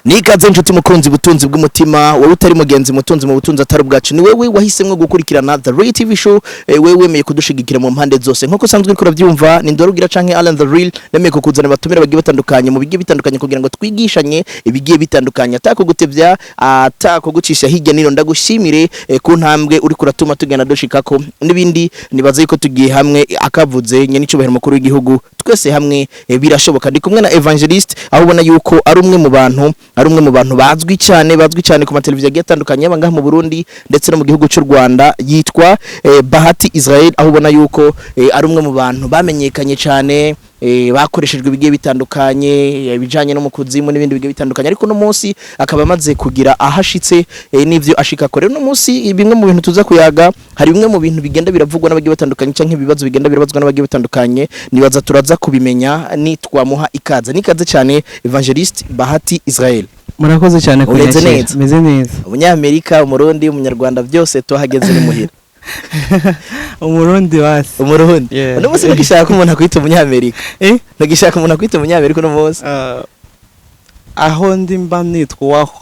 Nikaze inshuti mukunzi, butunzi bw'umutima. Wowe utari mugenzi mutunzi mu butunzi atari ubwacu, ni wewe wahisemwo gukurikirana The Real TV Show, wewe wemeye kudushigikira mu mpande zose. Nkuko usanzwe uriko uravyumva, ni Ndorugira canke Alan The Real, nemeye kukuzana abatumire bagiye batandukanye mu bigiye bitandukanye kugira ngo twigishanye ibigiye bitandukanye, atakugutevya, atakugucisha hirya nino. Ndagushimire ku ntambwe uri kuratuma tugenda dushikako n'ibindi. Nibaza yuko tugiye hamwe, akavuze nyene icubahiro mukuru w'igihugu, twese hamwe birashoboka. Ndi kumwe na Evangelist, aho ubona yuko ari umwe mu bantu bazwi cyane ku mateleviziyo agiye atandukanye, yaba ngaha mu Burundi ndetse no mu gihugu cy'u Rwanda. Yitwa Bahati Israel, aho ubona yuko ari umwe mu bantu bamenyekanye cyane, bakoreshejwe ibigiye bitandukanye, ibijanye no mu kuzimu n'ibindi bigiye bitandukanye, ariko no munsi akaba amaze kugira ahashitse n'ivyo ashika kore. No munsi bimwe mu bintu tuza kuyaga, hari bimwe mu bintu bigenda biravugwa n'abagiye batandukanye canke ibibazo bigenda birabazwa n'abagiye batandukanye. Nibaza turaza kubimenya nitwamuha ikaze. Nikaze cyane, Evangelist Bahati Israel. Murakoze cyane Umeze kunyakira. neza? Meze neza. Umunyamerika, Umurundi, Umunyarwanda, byose tuhageze ni muhira. Umurundi basi. Umurundi. Yeah. Uno munsi ntugishaka ko umuntu akwita Umunyamerika? Eh? Ntugishaka umuntu akwita Umunyamerika uno munsi? Aho ndi mba nitwa uwaho.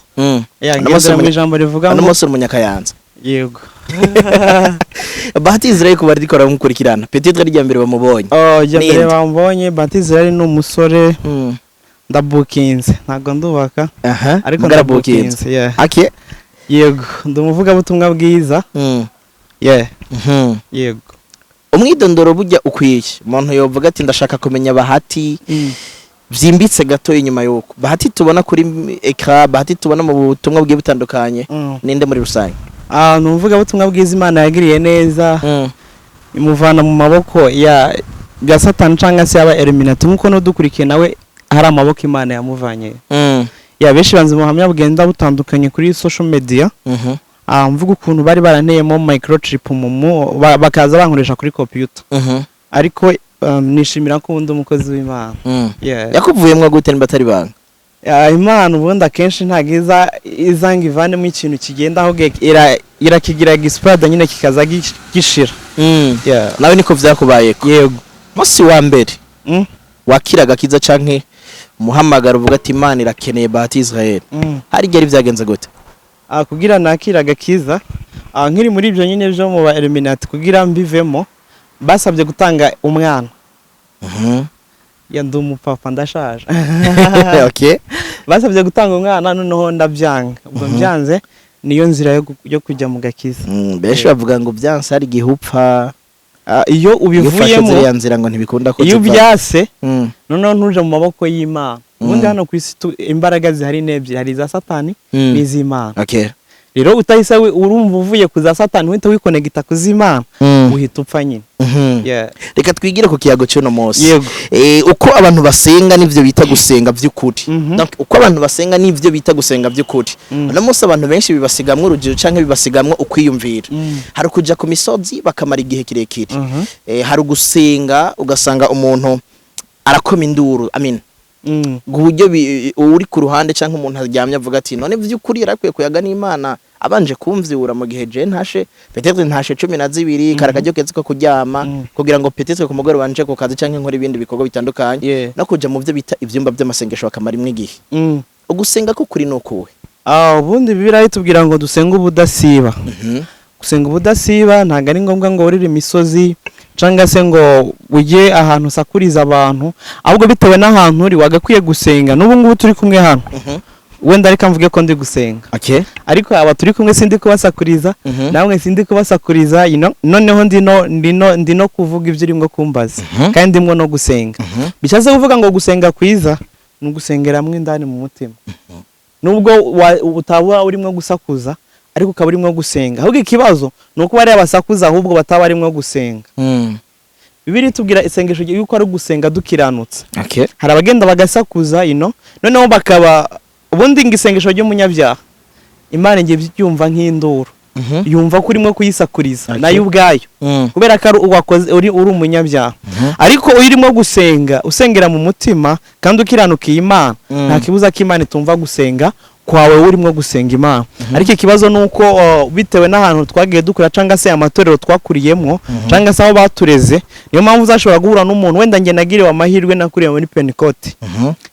Ya. Uno munsi Ngendera mu ijambo rivuga uno ngo munsi uri Umunyakayanza. Yego. Bahati Israel, kuba ariko aramukurikirana, peut-être ari irya mbere bamubonye. Oh, jya mbere Ninde? bambonye, Bahati Israel ni umusore. Ndabukinze, ntabwo ndubaka, ariko Mugarabukinze. ndabukinze, yeah. Ake. Yego, ndi umuvugabutumwa bwiza. Yeah. Yego. Umwidondoro burya ukwiye, umuntu yovuga ati: "Ndashaka kumenya Bahati byimbitse gato." Inyuma yuko Bahati tubona kuri écran, Bahati tubona mu butumwa bugiye butandukanye, ninde muri rusange? Ah, ni umuvugabutumwa bwiza Imana yagiriye neza, imuvana mu maboko ya Satani cyangwa se yaba Illuminati, nk'uko n'udukurikiye nawe hari amaboko Imana yamuvanye. Ya, benshi banze mu buhamya bugenda butandukanye kuri social media. Ah, mvuga ukuntu bari baranteyemo microchip bakaza bankoresha kuri computer, ariko nishimira ko ubundi umukozi w'Imana. Yeah. Yakuvuyemwo gute niba atari banga? Ya, Imana ubundi akenshi ntabwo iza ngo ivanemo ikintu kigenda, ahubwo irakigira gispada nyine kikaza gishira. Yeah. Nawe niko vyakubayeko? Yego. Munsi wa mbere wakiraga kiza canke umuhamagaro uvuga ati: "Imana irakeneye Bahati Israel", hari igihe vyagenze gute? Ah, kugira nakira agakiza, nkiri muri ibyo nyine byo mu ba Illuminati, kugira mbivemo basabye gutanga umwana. Ya, ndi umupapa, ndashaje. Basabye gutanga umwana, noneho ndabyanga. Ubwo mbyanze, niyo nzira yo kujya mu gakiza. Benshi bavuga ngo byanse hari igihe upfa. Ah, iyo Iyo ufashe ubivuyemo, ziriya nzira ngo ntibikunda ko iyo ziva. ubyase, noneho ntuje mu maboko y'Imana. Ubundi hano ku isi imbaraga zihari ni ebyiri: hari iza Satani n'iz'Imana. Rero utahise urumva uvuye ku za Satani uhita wikonegita ku z'Imana, uhita upfa nyine. Yeah. Reka twigire ku kiyago cy'uno munsi. Yego. Uko abantu basenga n'ivyo bita gusenga by'ukuri. Donc uko abantu basenga n'ivyo bita gusenga by'ukuri. Uno munsi abantu benshi bibasigamwo urugero canke bibasigamwo ukwiyumvira. Hari kuja ku misozi bakamara igihe kirekire. Hari ugusenga ugasanga umuntu arakoma induru, I mean, ku buryo uri ku ruhande cyangwa umuntu aryamye avuga ati: "None by'ukuri yarakwiye kuyaga n'Imana abanje kumvyura, mu gihe je ntashe, peut-être ntashe 12, kare akaryo keza ko kuryama, kugira ngo peut-être ku mugoroba nje ku kazi canke nkora ibindi bikorwa bitandukanye", no kuja mu byo bita ivyumba by'amasengesho bakamara imwe igihe. Ugusenga ko kuri nukuwe? Ah, ubundi Bibiliya itubwira ngo dusenge ubudasiba. Gusenga ubudasiba ntabwo ari ngombwa ngo wurire imisozi cyangwa se ngo ujye ahantu usakuriza abantu, ahubwo bitewe n'ahantu uri wagakwiye gusenga. N'ubu ngubu turi kumwe hano, wenda reka mvuge ko ndi gusenga, ariko aba turi kumwe sindi kubasakuriza, namwe sindi kubasakuriza. Noneho ndino kuvuga ibyo urimo kumbaza, kandi ndimo no gusenga. Bishatse kuvuga ngo gusenga kwiza ni ugusengeramo indani mu mutima, nubwo utaba urimo gusakuza, ariko ukaba urimo gusenga. Ahubwo ikibazo ni uko bariya basakuza ahubwo bataba barimo gusenga. Bibiliya itubwira isengesho yuko ari ugusenga dukiranutse. Hari abagenda bagasakuza ino, noneho bakaba ubundi ngo isengesho ry'umunyabyaha Imana igiye byumva nk'induru, yumva ko urimo kuyisakuriza nayo ubwayo, kubera ko ari uwakoze uri umunyabyaha. Ariko iyo urimo gusenga usengera mu mutima kandi ukiranukiye Imana, nta kibuza ko Imana itumva gusenga Kwawe urimo gusenga Imana. Ariko ikibazo ni uko bitewe n'ahantu twagiye dukura, cyangwa se amatorero twakuriyemo, cyangwa se aho batureze, niyo mpamvu uzashobora guhura n'umuntu. Wenda njye nagiriwe amahirwe, nakuriye muri Pentecote,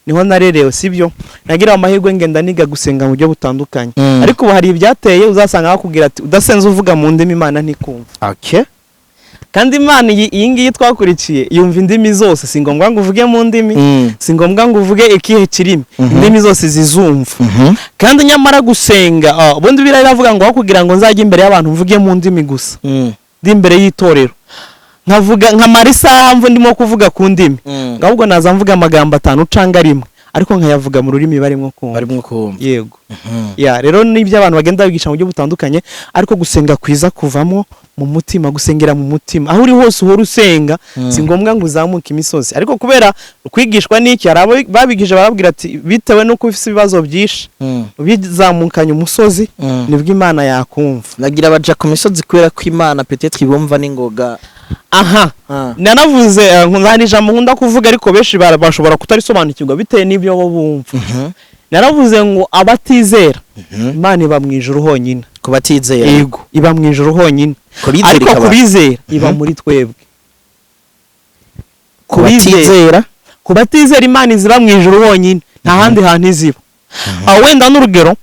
niho narerewe, sibyo? Nagiriwe amahirwe ngenda niga gusenga mu buryo butandukanye. Ariko ubu hari ibyateye, uzasanga bakubwira ati: "Udasenze uvuga mu ndimi, Imana ntikumva." Kandi Imana iyi ngiyi twakurikiye yumva indimi zose. Si ngombwa ngo uvuge mu ndimi, si ngombwa ngo uvuge ikihe kirimi, indimi zose zizumva. Kandi nyamara gusenga, ubundi Bibiliya iravuga ngo aho kugira ngo nzajye imbere y'abantu mvuge mu ndimi gusa, ndi imbere y'itorero nkavuga nkamara isaha mvu ndimo kuvuga ku ndimi, ahubwo naza mvuga amagambo atanu canga rimwe, ariko nkayavuga mu rurimi barimo kumva. Barimo kumva. Yego. Ya, rero nibyo abantu bagenda bigisha mu buryo butandukanye, ariko gusenga kwiza kuvamo mu mutima, gusengera mu mutima. Aho uri hose uhora usenga, si ngombwa ngo uzamuke imisozi. Ariko kubera kwigishwa n'iki, hari abo babigije barabwira ati: "Bitewe n'uko ufite ibibazo byinshi, bizamukanye umusozi nibwo Imana yakumva." Nagira baja ku misozi kubera ko Imana peut-être ibumva n'ingoga. Aha nanavuze, hari ijambo nkunda kuvuga, ariko benshi bashobora kutarisobanukirwa bitewe n'ibyo bo bumva. Naravuze ngo abatizera, Imana iba mu ijuru honyine. Ku batizera? Yego, iba mu ijuru honyine. Ku bizera Ariko ikaba ku bizera iba muri twebwe. Ku batizera? Ku batizera, Imana iziba mu ijuru honyine, nta handi hantu iziba. Wenda n'urugero,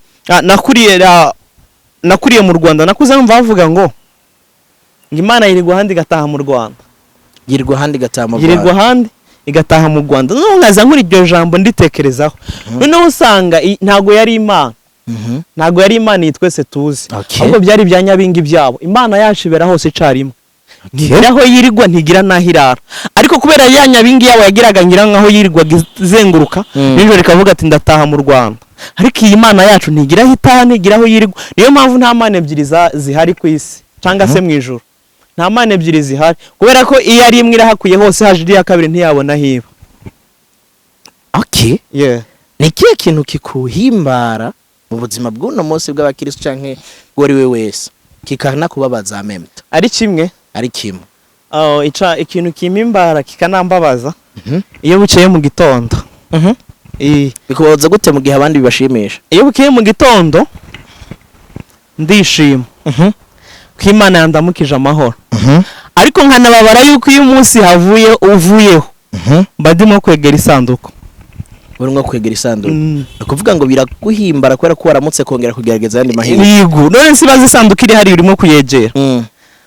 nakuriye mu Rwanda, nakuze numva bavuga ngo Imana yirirwa ahandi igataha mu Rwanda. Yirirwa ahandi igataha mu Yirirwa Rwanda. ahandi igataha mu Rwanda. Noneho nkaza nkuri iryo jambo nditekerezaho, noneho usanga ntago yari Imana, ntago yari Imana iyi twese tuzi, ahubwo byari ibya nyabingi byabo. Imana yacu ibera hose icarimwe, ntigira aho yirirwa, ntigira n'aho irara. Ariko kubera ya nyabingi yabo yagiraga ngira nkaho yirirwaga izenguruka, nijoro ikavuga ati: "Ndataha mu Rwanda." Ariko iyi Mana yacu ntigira aho itaha, ntigira aho yirirwa. Niyo mpamvu nta mana ebyiri zihari ku isi cyangwa se mu ijuru. Nta mana ebyiri zihari, kubera ko iyo ari imwe irahakuye hose, haje indi ya kabiri ntiyabona aho iba. Yeah. Ni ikihe kintu kikuhimbara mu buzima bw'uno munsi bw'abakristo canke bw'uwo we wese, kikanakubabaza memta? Ari kimwe? Ari kimwe. Oh, ica ikintu kimpimbara kikanambabaza iyo bukeye mu gitondo. Bikubabaza gute mu gihe abandi bibashimisha? Iyo bukeye mu gitondo ndishima ko Imana yandamukije amahoro, ariko nkanababara yuko iyo umunsi havuye uvuyeho mba ndimo kwegera isanduku. Urimo kwegera isanduku? Ni ukuvuga ngo biraguhimbara kubera ko waramutse kongera kugerageza ayandi mahirwe. Yego. None se ibaze isanduku iri hariya, urimo kuyegera,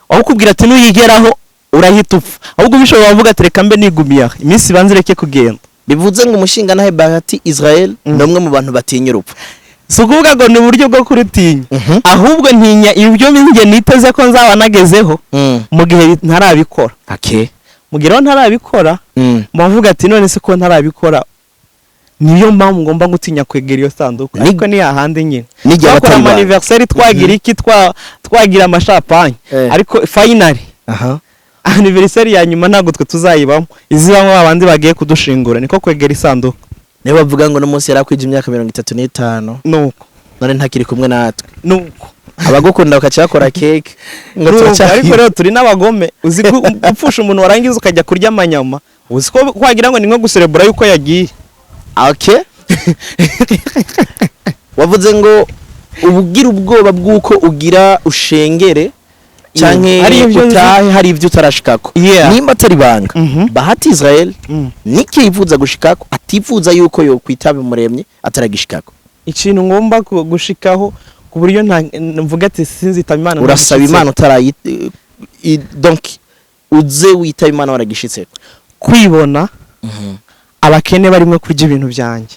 aho ukubwira ati nuyigeraho urahita upfa, ahubwo ubishoboye wavuga ati: "Reka mbe nigumiye aha, iminsi ibanza ireke kugenda." Bivuze ngo umushingantahe Bahati Israel ni umwe mu bantu batinya urupfu. Si ukuvuga ngo ni uburyo bwo kurutinya, ahubwo ntinya ibyo njye niteze ko nzaba nagezeho mu gihe ntarabikora. Mu gihe rero ntarabikora, mbavuga ati: "None se ko ntarabikora?" Niyo mpamvu ngomba gutinya kwegera iyo sanduku. Ariko ni hahandi nyine N'igihe twakora abatari ama anniversaire, twagira iki, twagira amashampanye, ariko finally anniversaire ya nyuma ntabwo twe tuzayibamo, izibamo abandi bagiye kudushingura. Niko kwegera isanduku. Niyo bavuga ngo uno munsi yari akwije imyaka 35, Nuko. none ntakiri kumwe natwe. Nuko. Abagukunda bakaca bakora keke ngo Nuko, turacyari. Ariko rero turi n'abagome. Uzi gupfusha umuntu warangiza ukajya kurya amanyama, uzi ko wagira ngo ni nko guserebura yuko yagiye. Okay, wavuze ngo ubugira ubwoba bw'uko ugira ushengere canke Hari ibyo utahe hari ibyo utarashikako. Nimba atari ibanga, Bahati Israel niki yifuza gushikako atifuza yuko yokwitaba Umuremyi ataragishikako? Ikintu ngomba gushikaho ku buryo nta mvuga ati sinzitaba Imana Urasaba ntagishitse. Imana utarayi donc uze witaba Imana waragishitseko. Kwibona abakene barimo kurya ibintu byanjye.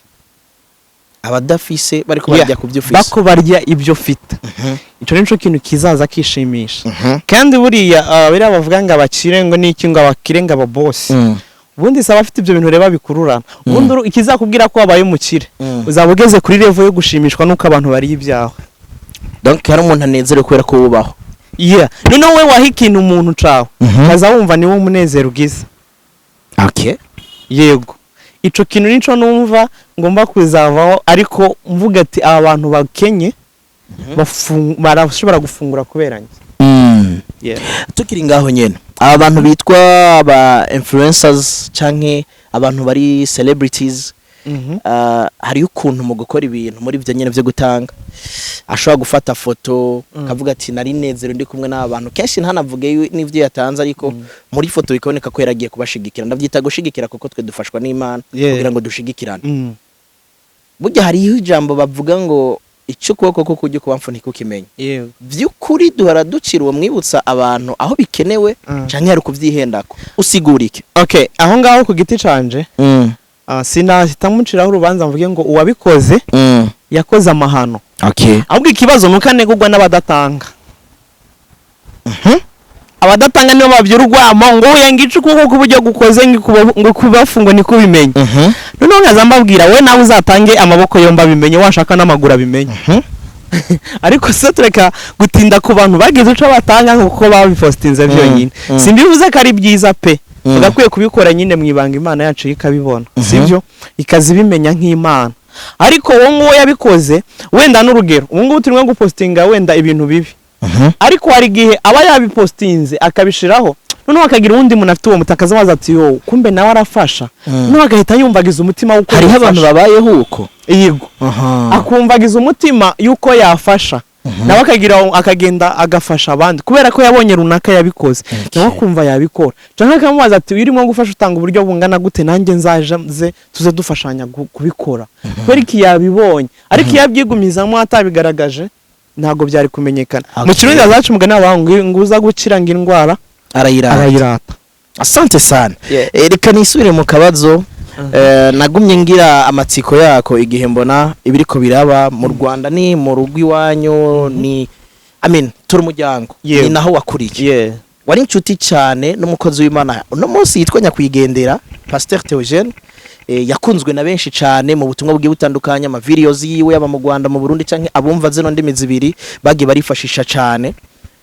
Abadafise bariko barya ku byo ufise. Bako barya ibyo ufite, ico nico kintu kizaza kishimisha. Kandi buriya biriya bavuga ngo abakire ngo niki, ngo abakire, ngo ababosi, ubundi saba afite ibyo bintu reba bikururana. Ubundi ikizakubwira ko wabaye umukire, uzaba ugeze kuri level yo gushimishwa n'uko abantu bariye ibyawe. Donc hari umuntu anezerewe kubera ko wubaho. Yeah, noneho we waha ikintu umuntu cawe, ukaza wumva niwo umunezero ugize. Yego, ico kintu nico numva ngomba kuzavaho, ariko mvuga ati aba bantu bakenye barashobora gufungura kubera njye. Yeah. Tukiri ngaho nyene, aba bantu bitwa aba influencers canke abantu bari celebrities. Hariyo ukuntu mu gukora ibintu muri ibyo nyine byo gutanga ashobora gufata foto akavuga ati: "Nari nezero ndi kumwe n'aba bantu." Kenshi ntanavuge n'ivyo yatanze, ariko muri foto bikaboneka ko yaragiye kubashigikira. Ndabyita gushigikira kuko twe dufashwa n'Imana kugira ngo dushigikirane. Burya hariho ijambo bavuga ngo icyo ukuboko ko kujya ukubamfu ntikukimenya. By'ukuri duhora ducira uwo mwibutsa abantu aho bikenewe, canke hari ukuvyihendako? Usigura iki? Okay, aho ngaho ku giti canje, sinahita muciraho urubanza mvuge ngo uwabikoze yakoze amahano. Ahubwo ikibazo nuko anegurwa n'abadatanga. Abadatanga nibo babyura urwamo ngo uya ngice ukuboko k'uburyo gukoze, ngo kubafu ngo nikubimenye. Noneho nkaza mbabwira: "We nawe uzatange amaboko yombi abimenye, washaka n'amaguru abimenye." Ariko se tureka gutinda ku bantu bagize ico batanga kuko babipostinze byonyine. Simbivuze ko ari byiza pe. Ugakwiye kubikora nyine mu ibanga, Imana yacu ikabibona, sibyo? Ikazibimenya nk'Imana. Ariko uwo nguwo yabikoze, wenda n'urugero, ubu ngubu turimo gupostinga wenda ibintu bibi, ariko hari igihe aba yabipostinze akabishiraho, noneho akagira uwundi muntu afite uwo mutaka azabaza ati: "Yo, kumbe nawe arafasha." Noneho agahita yumvagiza umutima w'uko Hariho abantu yafasha. babayeho uko. Yego, akumvagiza umutima yuko yafasha nawe, akagira akagenda agafasha abandi kubera ko yabonye runaka yabikoze, nawe akumva yabikora, cyangwa akamubaza ati: "Urimo gufasha, utanga uburyo bungana gute? Nanjye nzaje nze tuze dufashanya kubikora." Kubera iki? Yabibonye. Ariko iyo abyigumizamo atabigaragaje, ntabwo byari kumenyekana. Mu Kirundi hazaca umugani wawe ngo uza gukira ngo indwara arayirata. Arayirata. Asante sana. Yeah. Reka nisubire mu kabazo. Nagumye ngira amatsiko yako igihe mbona ibiriko biraba mu Rwanda. Ni mu rugo iwanyu, ni, I mean, turi umuryango. Ni naho wakuriye. Wari inshuti cyane n'umukozi w'Imana uno munsi yitwa nyakwigendera Pasteur Theogene. Yakunzwe na benshi cyane mu butumwa bugiye butandukanye, ama videos yiwe yaba mu Rwanda, mu Burundi, canke abumva zino ndimi zibiri bagiye barifashisha cyane,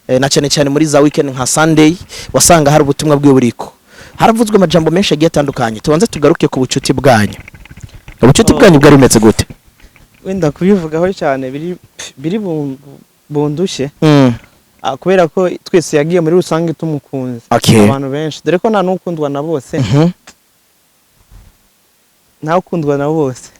na cyane cyane muri za weekend nka Sunday wasanga hari ubutumwa bwiwe buriko haravuzwe amajambo menshi agiye atandukanye. Tubanze tugaruke ku bucuti bwanyu. Ubucuti bwanyu bwari bumeze gute? Wenda kubivugaho cyane biri bundushye, kubera ko twese yagiye muri rusange tumukunze. Abantu benshi, dore ko nta n'ukundwa na bose. Ntawe ukundwa na bose.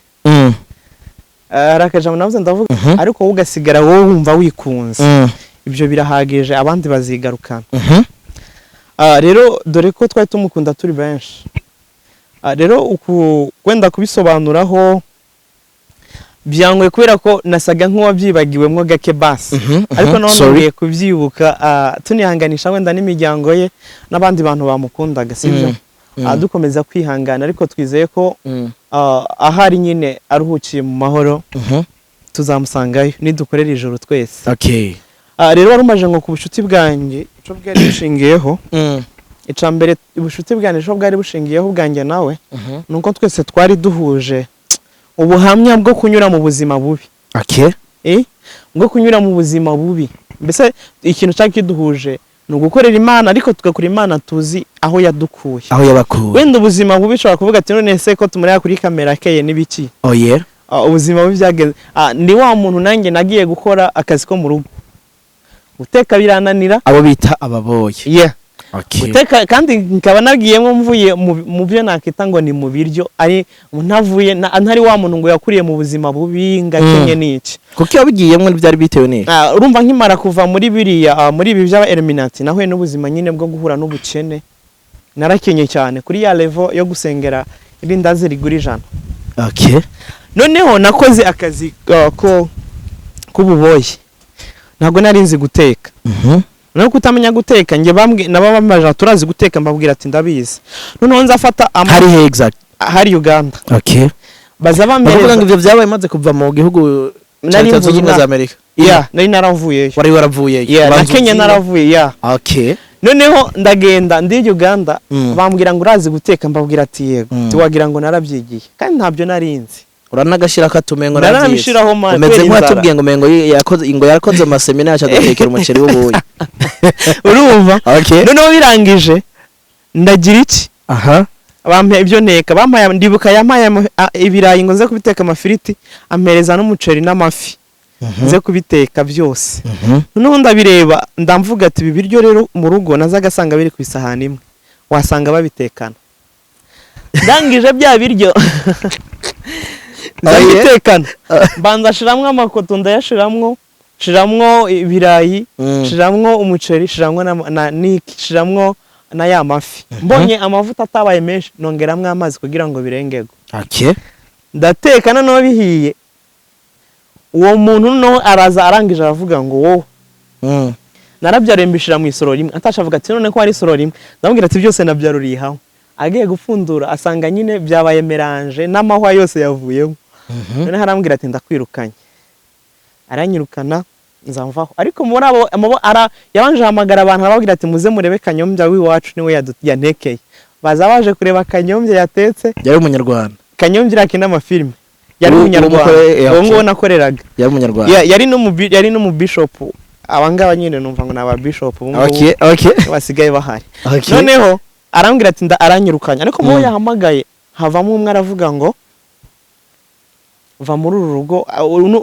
Hari akajambo navuze ndavuga, ariko wowe ugasigara wowe wumva wikunze. Ibyo birahagije, abandi bazigarukana. Rero dore ko twari tumukunda turi benshi. Rero uku wenda kubisobanuraho byangoye kubera ko nasaga nk'uwabyibagiwemwo gake basi. Ariko none Sorry. nongeye kubyibuka, tunihanganisha wenda n'imiryango ye n'abandi bantu bamukundaga, sibyo? Dukomeza kwihangana, ariko twizeye ko ahari nyine aruhukiye mu mahoro, tuzamusangayo nidukorera ijoro twese. Rero wari umaje ngo ku bucuti bwanjye ico bwari bushingiyeho. Ica mbere, ubucuti bwanjye ico bwari bushingiyeho bwanjye nawe, nuko twese twari duhuje ubuhamya bwo kunyura mu buzima bubi. Bwo kunyura mu buzima bubi. Mbese ikintu cyari kiduhuje ni ugukorera Imana, ariko tugakora Imana tuzi aho yadukuye. Aho yabakuye. Wenda ubuzima bubi ushobora kuvuga ati: "None se ko tumureba kuri kamera akeye n'ibiki?" Oh yeah. Ubuzima bubi byagenze, ni wa muntu nanjye nagiye gukora akazi ko mu rugo, guteka birananira. Abo bita ababoye. Yeah. Guteka, kandi nkaba nagiyemo mvuye mu byo nakita ngo ni mu biryo, ari ntavuye ntari wa muntu ngo yakuriye mu buzima bubi ngakenye n'iki. Kuko iyo wabigiyemo byari bitewe n'iki? Urumva nkimara kuva muri biriya, muri ibi by'aba Illuminati, nahuye n'ubuzima nyine bwo guhura n'ubukene. Narakenye cyane kuri ya level yo gusengera irindazi rigura 100. Noneho nakoze akazi ko k'ububoyi, ntabwo nari nzi guteka. No kutamenya guteka, njye bambwe nabo bambaje: "Turazi guteka?" Mbabwira ati: "Ndabizi." Noneho nzafata ama Hari he exact? Hari Uganda. Baza Bavuga ngo bampereza ivyo byabaye maze kuva mu gihugu cya Nari Leta Zunze mvuye Ubumwe za Amerika. Yeah, nari naravuyeyo. Wari waravuyeyo? Yeah, na Ubanza Kenya uziye. naravuye, yeah. Noneho ndagenda ndi Uganda, bambwira ngo: "Urazi guteka?" Mbabwira ati: "Yego." Tiwagira ngo narabyigiye, kandi ntabyo nari nzi. Uranagashyira akatumengo. Naranabishiraho man, Umeze kubera nk'uwatubwiye ngo mengo yakoze, ngo yakoze amasemina yacu adutekera umuceri w'ubuyi. Urumva? Noneho birangije ndagira iki? Bampa ibyo nteka, bampaye, ndibuka yampaye ibirayi ngo nze kubiteka amafiriti, ampereza n'umuceri n'amafi nze kubiteka byose. Noneho ndabireba, ndamvuga ati: "Ibi biryo rero mu rugo nazaga asanga biri ku isahani imwe, wasanga babitekana." Ndangije bya biryo Nzagitekana, mbanza shiramwo amakoto, ndayashiramwo, shiramwo ibirayi, shiramwo umuceri, shiramwo na niki, shiramwo na ya mafi. Mbonye amavuta atabaye menshi, nongeramwo amazi kugira ngo birengego. Ndateka, noneho bihiye, uwo muntu noneho araza, arangije aravuga ngo wowe narabyariye, mbishira mu isorori imwe. Atasha avuga ati: "None ko hari isorori imwe?" Ndamubwira ati: "Byose nabyaruriye hamwe." Agiye gupfundura asanga nyine byabaye mélange, n'amahwa yose yavuyemo. Noneho arambwira ati: "Ndakwirukanye." Aranyirukana, nzamvaho. Ariko muri abo yabanje ahamagara abantu, arababwira ati: "Muze murebe Kanyombya w'iwacu, niwe yantekeye." Baza baje kureba Kanyombya yatetse. Yari umunyarwanda? Kanyombya irakina amafilime, yari umunyarwanda. Uwo nguwo nakoreraga. Yari umunyarwanda? Yari n'umubishopu. Aba ngaba nyine numva ngo ni ababishopu ubu ngubu basigaye bahari. Noneho arambwira ati aranyirukanye. Ariko mu bo yahamagaye havamo umwe, aravuga ngo: "Va muri uru rugo,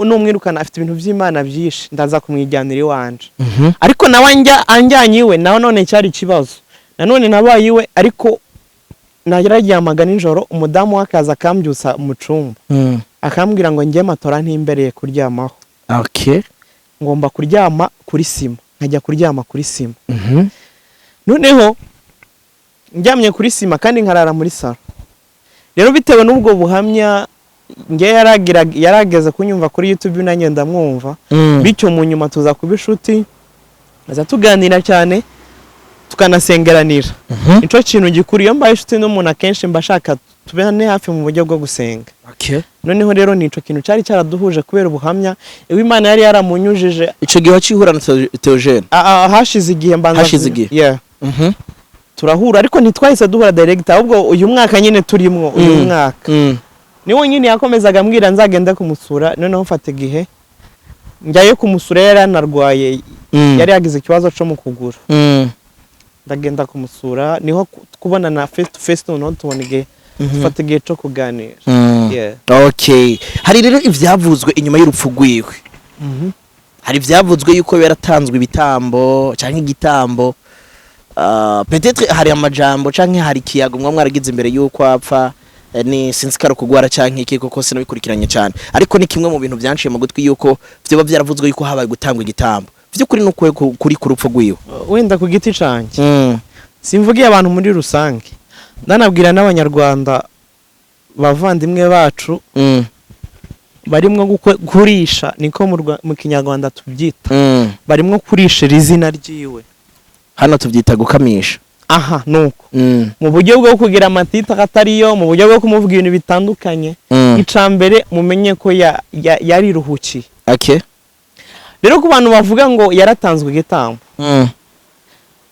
numwirukana afite ibintu by'Imana byinshi, ndaza kumwijyanira iwanje." Ariko nawe anjyanye iwe, nawe none cyari ikibazo. Nanone nabaye iwe, ariko nararyamaga nijoro, umudamu we akaza akambyutsa mu cumba, akambwira ngo njye matora ntimbereye kuryamaho, ngomba kuryama kuri sima. Nkajya kuryama kuri sima. Noneho ndyamye kuri sima kandi nkarara muri salo. Rero bitewe n'ubwo buhamya, njye yarageze kunyumva kuri YouTube, nanjye ndamwumva. Bityo mu nyuma tuza kuba inshuti, aza tuganira cyane, tukanasengeranira. Nico kintu gikuru. Iyo mbaye inshuti n'umuntu, akenshi mba shaka tubane hafi mu buryo bwo gusenga. Noneho rero nico kintu cyari cyaraduhuje kubera ubuhamya iwe Imana yari yaramunyujije. Ico gihe wacihura na Theogene? Hashize igihe mbanza. Hashize igihe. Yeah. Turahura, ariko ntitwahise duhura direct, ahubwo uyu mwaka nyine turimwo, uyu mwaka niwo nyine yakomezaga ambwira nzagenda kumusura. Noneho mfata igihe njyayo kumusura, yari yanarwaye, yari yagize ikibazo cyo mu kuguru. Ndagenda kumusura, niho kubonana face to face, noneho tubona igihe, dufata igihe cyo kuganira. Yeah. Okay, hari rero ivyavuzwe inyuma y'urupfu rwiwe. Hari ivyavuzwe yuko yaratanzwe ibitambo canke igitambo. Peut-être hari amajambo canke hari ikiyago mwa mwaragize imbere yuko apfa. Ni sinzi ko ari ukugwara canke iki, kuko sinabikurikiranye cyane, ariko ni kimwe mu bintu byanciye mu gutwi yuko vyoba vyaravuzwe yuko habaye gutangwa igitambo. Vy'ukuri nuko kuri ku rupfu rwiwe? Wenda ku giti cyanjye, simvugiye abantu muri rusange, ndanabwira n'Abanyarwanda bavandimwe bacu barimwo kurisha, niko mu Kinyarwanda tubyita, barimwo kurishira izina ryiwe. Hano tubyita gukamisha. Aha nuko mu buryo bwo kugira amatita atariyo, mu buryo bwo kumuvuga ibintu bitandukanye. Ica mbere, mumenye ko yariruhukiye. Rero ku bantu bavuga ngo yaratanzwe igitambo,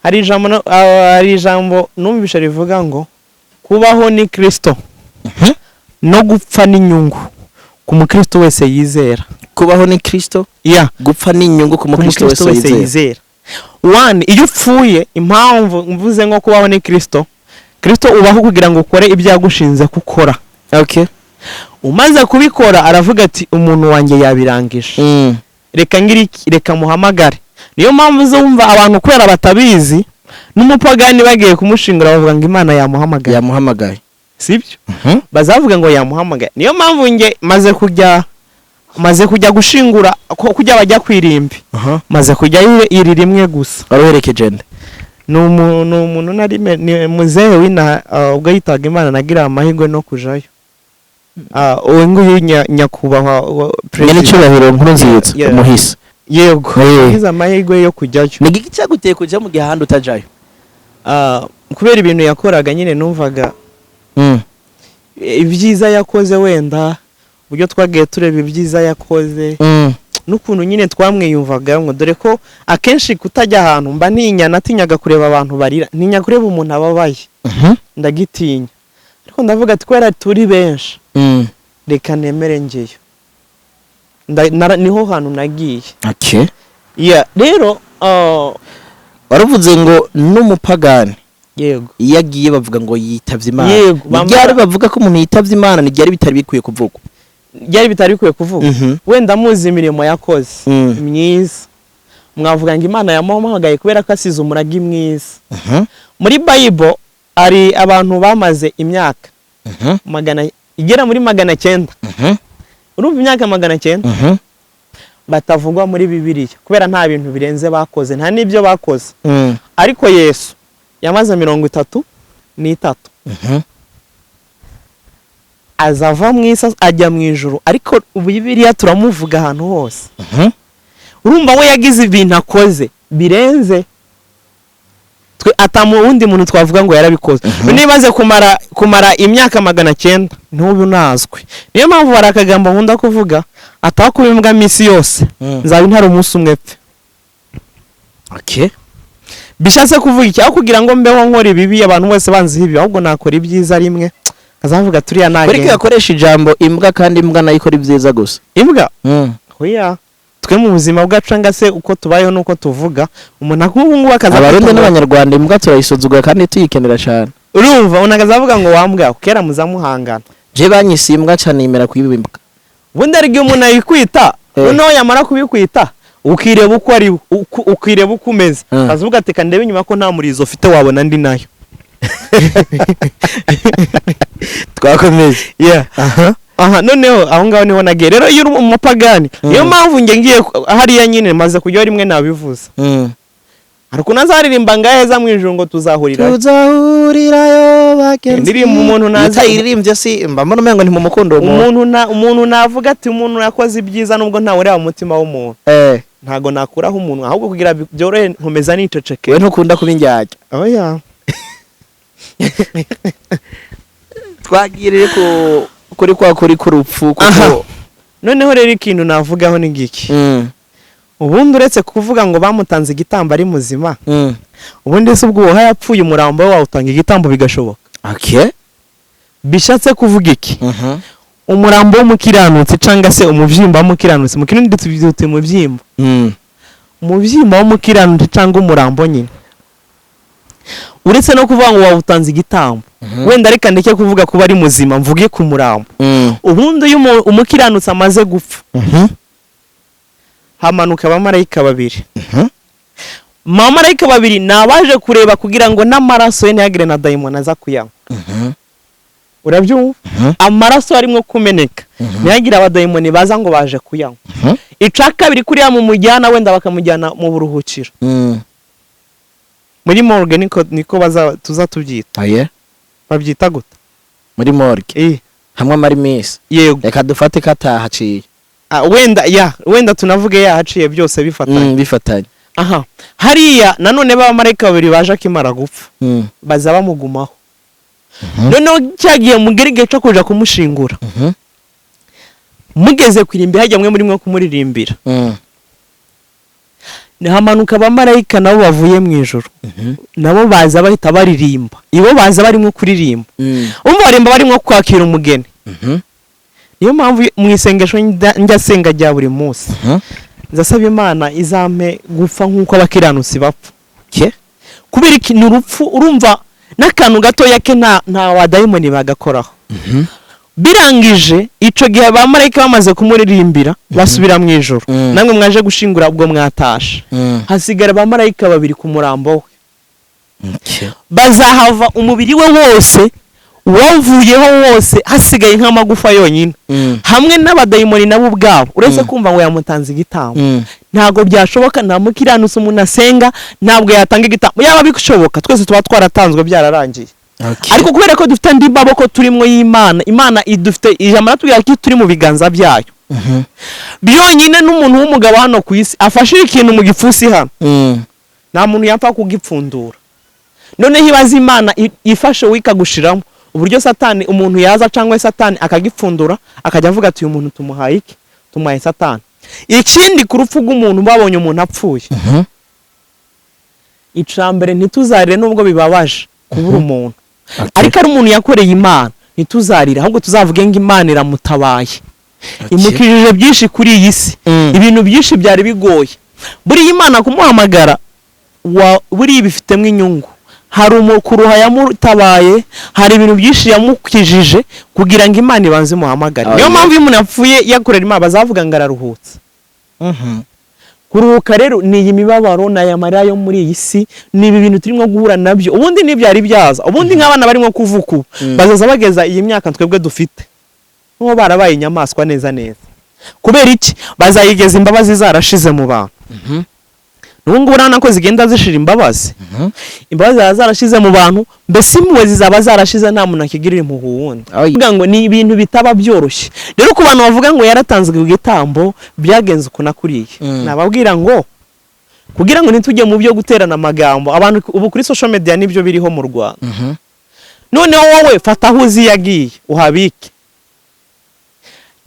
hari ijambo hari ijambo numvishe rivuga ngo kubaho ni Kristo, no gupfa n'inyungu ku mukristo wese yizera. Kubaho ni Kristo, gupfa ni inyungu ku ku mukristo mukristo wese wese yizera. yizera. One, iyo upfuye, impamvu mvuze ngo kubaho ni Kristo, Kristo ubaho kugira ngo ukore ibyo yagushinze gukora. Umaze kubikora, aravuga ati: "Umuntu wanjye yabirangije, reka ngire iki, reka muhamagare." Niyo mpamvu uzumva abantu, kubera batabizi, n'umupagani bagiye kumushingura bavuga ngo Imana yamuhamagaye. Yamuhamagaye. Sibyo? Bazavuga ngo yamuhamagaye. Niyo mpamvu nge maze kujya gushingura, kujya bajya ku irimbi, maze kujyayo iri rimwe gusa. Wari uherekeje nde? Ni umuntu nari ni muzehe w'inaha, ubwo yitaga Imana nagira amahirwe no kujayo. Uyu nguyu nyakubahwa Nyene President. Icyubahiro Nkuru Nziza, umuhisi. Yego. Nagize amahirwe yo kujyayo. Ni igiki cyaguteye kujya mu gihe ahandi utajayo? Kubera ibintu yakoraga nyine, numvaga ibyiza yakoze, wenda uburyo twagiye tureba ibyiza yakoze n'ukuntu nyine twamwiyumvagamo, dore ko akenshi kutajya ahantu mba ntinya, natinyaga kureba abantu barira, ntinya kureba umuntu ababaye, ndagitinya. Ariko ndavuga ati kubera turi benshi, reka nemere ngeyo. Niho hantu nagiye. Yeah, rero Waravuze ngo n'umupagani Yego. iyo agiye bavuga ngo yitavye Imana. Yego. Ni ryari bavuga ko umuntu yitavye Imana? Ni ryari bitari bikwiye kuvugwa? Byari bitari bikwiye kuvuga, wenda muzi imirimo yakoze myiza, mwavuga ngo Imana yamuhamagaye kubera ko asize umurage mwiza. Muri Bible hari abantu bamaze imyaka magana igera muri 900. Urumva, imyaka 900 batavugwa muri Bibiliya kubera nta bintu birenze bakoze, nta n'ibyo bakoze. Ariko Yesu yamaze 33 azava mu isi ajya mu ijuru, ariko ubu Bibiliya turamuvuga ahantu hose. Urumva, we yagize ibintu akoze birenze twe atamu wundi muntu twavuga ngo yarabikoze. Niba imaze kumara imyaka 900 ntube unazwi. Niyo mpamvu hari akagambo nkunda kuvuga, ataho kuba imbwa minsi yose, nzaba intare umunsi umwe pfe. Bishatse kuvuga iki? Aho kugira ngo mbeho nkora ibibi, abantu bose banziho ibi, ahubwo nakora ibyiza rimwe, kazavuga turiya Ariko nagenda. yakoresha ijambo imbwa, kandi imbwa nayo ikora ibyiza gusa. Imbwa? Oya, twe mu buzima bwacu cyangwa se uko tubayeho n'uko tuvuga, umuntu nk'ubu ngubu akaza Abarundi kwita ngo- n'Abanyarwanda, imbwa turayisuzugura kandi tuyikenera cyane. Urumva, umuntu akaza avuga ngo wambwa, kera muzamuhangana. Je banyise imbwa cyane, yemera kuyiba imbwa. Ubundi hari igihe umuntu ayikwita, noneho yamara kubikwita ukireba uko ari, ukireba uko umeze, akavuga ati "Reka ndebe inyuma ko nta murizo ufite, wabona andi nayo." Twakomeje. Yeah. Aha noneho aho ngaho niho nagiye. Rero iyo uri umupagani, niyo mpamvu njye ngiye hariya nyine, maze kujyaho rimwe nabivuze, hari ukuntu azaririmba ngaheza mu ijuru ngo tuzahurira. Tuzahurirayo bagenzi. Indirimbo umuntu nazi- Utayiririmbye si mba mbona umengo ntimumukunda uwo muntu. Umuntu navuga ati umuntu yakoze ibyiza, nubwo ntawe ureba umutima w'umuntu, ntago nakuraho umuntu, ahubwo kugira byorohe nkomeza niceceke. We ntukunda kuba indyarya. Oya. Twagiriye ku kuri kwa kuri k'urupfu Aha. kuko Noneho rero ikintu navugaho ni ngiki. Ubundi uretse kuvuga ngo bamutanze igitambo ari muzima, ubundi se ubwo uwo yapfuye, umurambo we wawutanga igitambo bigashoboka? Bishatse kuvuga iki? Umurambo w'umukiranutsi cyangwa se umubyimba w'umukiranutsi, mu kirundi tubyita umubyimba, umubyimba w'umukiranutsi cyangwa umurambo nyine, uretse no kuvuga ngo wawutanze igitambo, wenda reka ndeke kuvuga kuba ari muzima, mvuge ku murambo. Ubundi iyo umukiranutsi amaze gupfa, hamanuka abamarayika babiri. Abamarayika babiri ni abaje kureba kugira ngo n'amaraso ye ntihagire na dayimoni aza kuyanywa. Urabyumva? Amaraso arimo kumeneka, ntihagire abadayimoni baza ngo baje kuyanywa. Ica kabiri, kuriya mumujyana, wenda bakamujyana mu buruhukiro, muri morgue, niko baza tuza tubyita. Aye. Babyita gute? Muri morgue? Eh. Hamwe amara iminsi. Yego. Reka dufate ko atahaciye. Ah, wenda ya wenda tunavuge yahaciye, byose bifatanye. Bifatanye. Aha hariya nanone b'abamarayika babiri baje akimara gupfa, baza bamugumaho. Noneho cyagiye mugera igihe cyo kuja kumushingura, mugeze ku irimbi, hajya mwe muri mwe kumuririmbira, hamanuka abamarayika nabo bavuye mu ijuru. Nabo baza bahita baririmba, ibo baza barimo kuririmba. Umva, barimba barimo kwakira umugeni. Niyo mpamvu mu isengesho njya senga rya buri munsi, nzasaba Imana izampe gupfa nk'uko abakiranutsi bapfa. Ke? Kubera iki? Ni urupfu, urumva, n'akantu gatoya ke nta wadayimoni bagakoraho. Birangije ico gihe, abamarayika bamaze kumuririmbira basubira mu ijuru. Namwe mwaje gushingura, ubwo mwatashe, hasigara abamarayika babiri ku murambo we. Bazahava umubiri we wose wavuyeho wose, hasigaye nk'amagufa yonyine, hamwe n'abadayimoni nabo ubwabo. Uretse kumva ngo yamutanze igitambo, ntabwo byashoboka. Nta mukiranutsi umuntu asenga ntabwo yatanga igitambo. Yaba bishoboka, twese tuba twaratanzwe byararangiye. Ariko kubera ko dufite andi maboko turimo y'Imana, Imana idufite, ijambo ratubwira ko turi mu biganza byayo. Byonyine n'umuntu w'umugabo hano ku isi afashe ikintu mu gipfunsi hano, nta muntu yapfa kugipfundura. Noneho ibaze Imana ifashe we ikagushiramo, uburyo Satani, umuntu yaza cyangwa Satani akagipfundura, akajya avuga ati "Uyu muntu tumuhaye iki? Tumuhaye Satani." Ikindi, ku rupfu rw'umuntu, babonye umuntu apfuye, icambere ntituzarire nubwo bibabaje kubura umuntu, ariko ari umuntu yakoreye Imana, ntituzarire, ahubwo tuzavuge ngo Imana iramutabaye, imukijije byinshi kuri iyi si. Ibintu byinshi byari bigoye, buriya Imana kumuhamagara buriya bifitemo inyungu. Hari umukuruha yamutabaye, hari ibintu byinshi yamukijije kugira ngo Imana ibanze imuhamagare. Niyo mpamvu iyo umuntu yapfuye yakorera Imana, bazavuga ngo araruhutse. Kuruhuka rero ni iyi mibabaro, ni aya marira yo muri iyi si, ni ibi bintu turimo guhura nabyo. Ubundi ntibyari byaza. Ubundi nk'abana barimo kuvuka ubu, bazaza bageza iyi myaka twebwe dufite nk'uwo barabaye inyamaswa neza neza. Kubera iki? Bazayigeza imbabazi zarashize mu bantu. N'ubu ngubu urabona ko zigenda zishira imbabazi. Imbabazi zaba zarashize mu bantu, mbese impuhwe zizaba zarashize, nta muntu akigirira impuhwe uwundi. Oya. Kuvuga ngo ni ibintu bitaba byoroshye. Rero ku bantu bavuga ngo yaratanzwe igitambo, byagenze uku na kuriya, nababwira ngo kugira ngo ntitujye mu byo guterana amagambo, abantu ubu kuri social media nibyo biriho mu Rwanda. Noneho wowe fata aho uzi yagiye uhabike,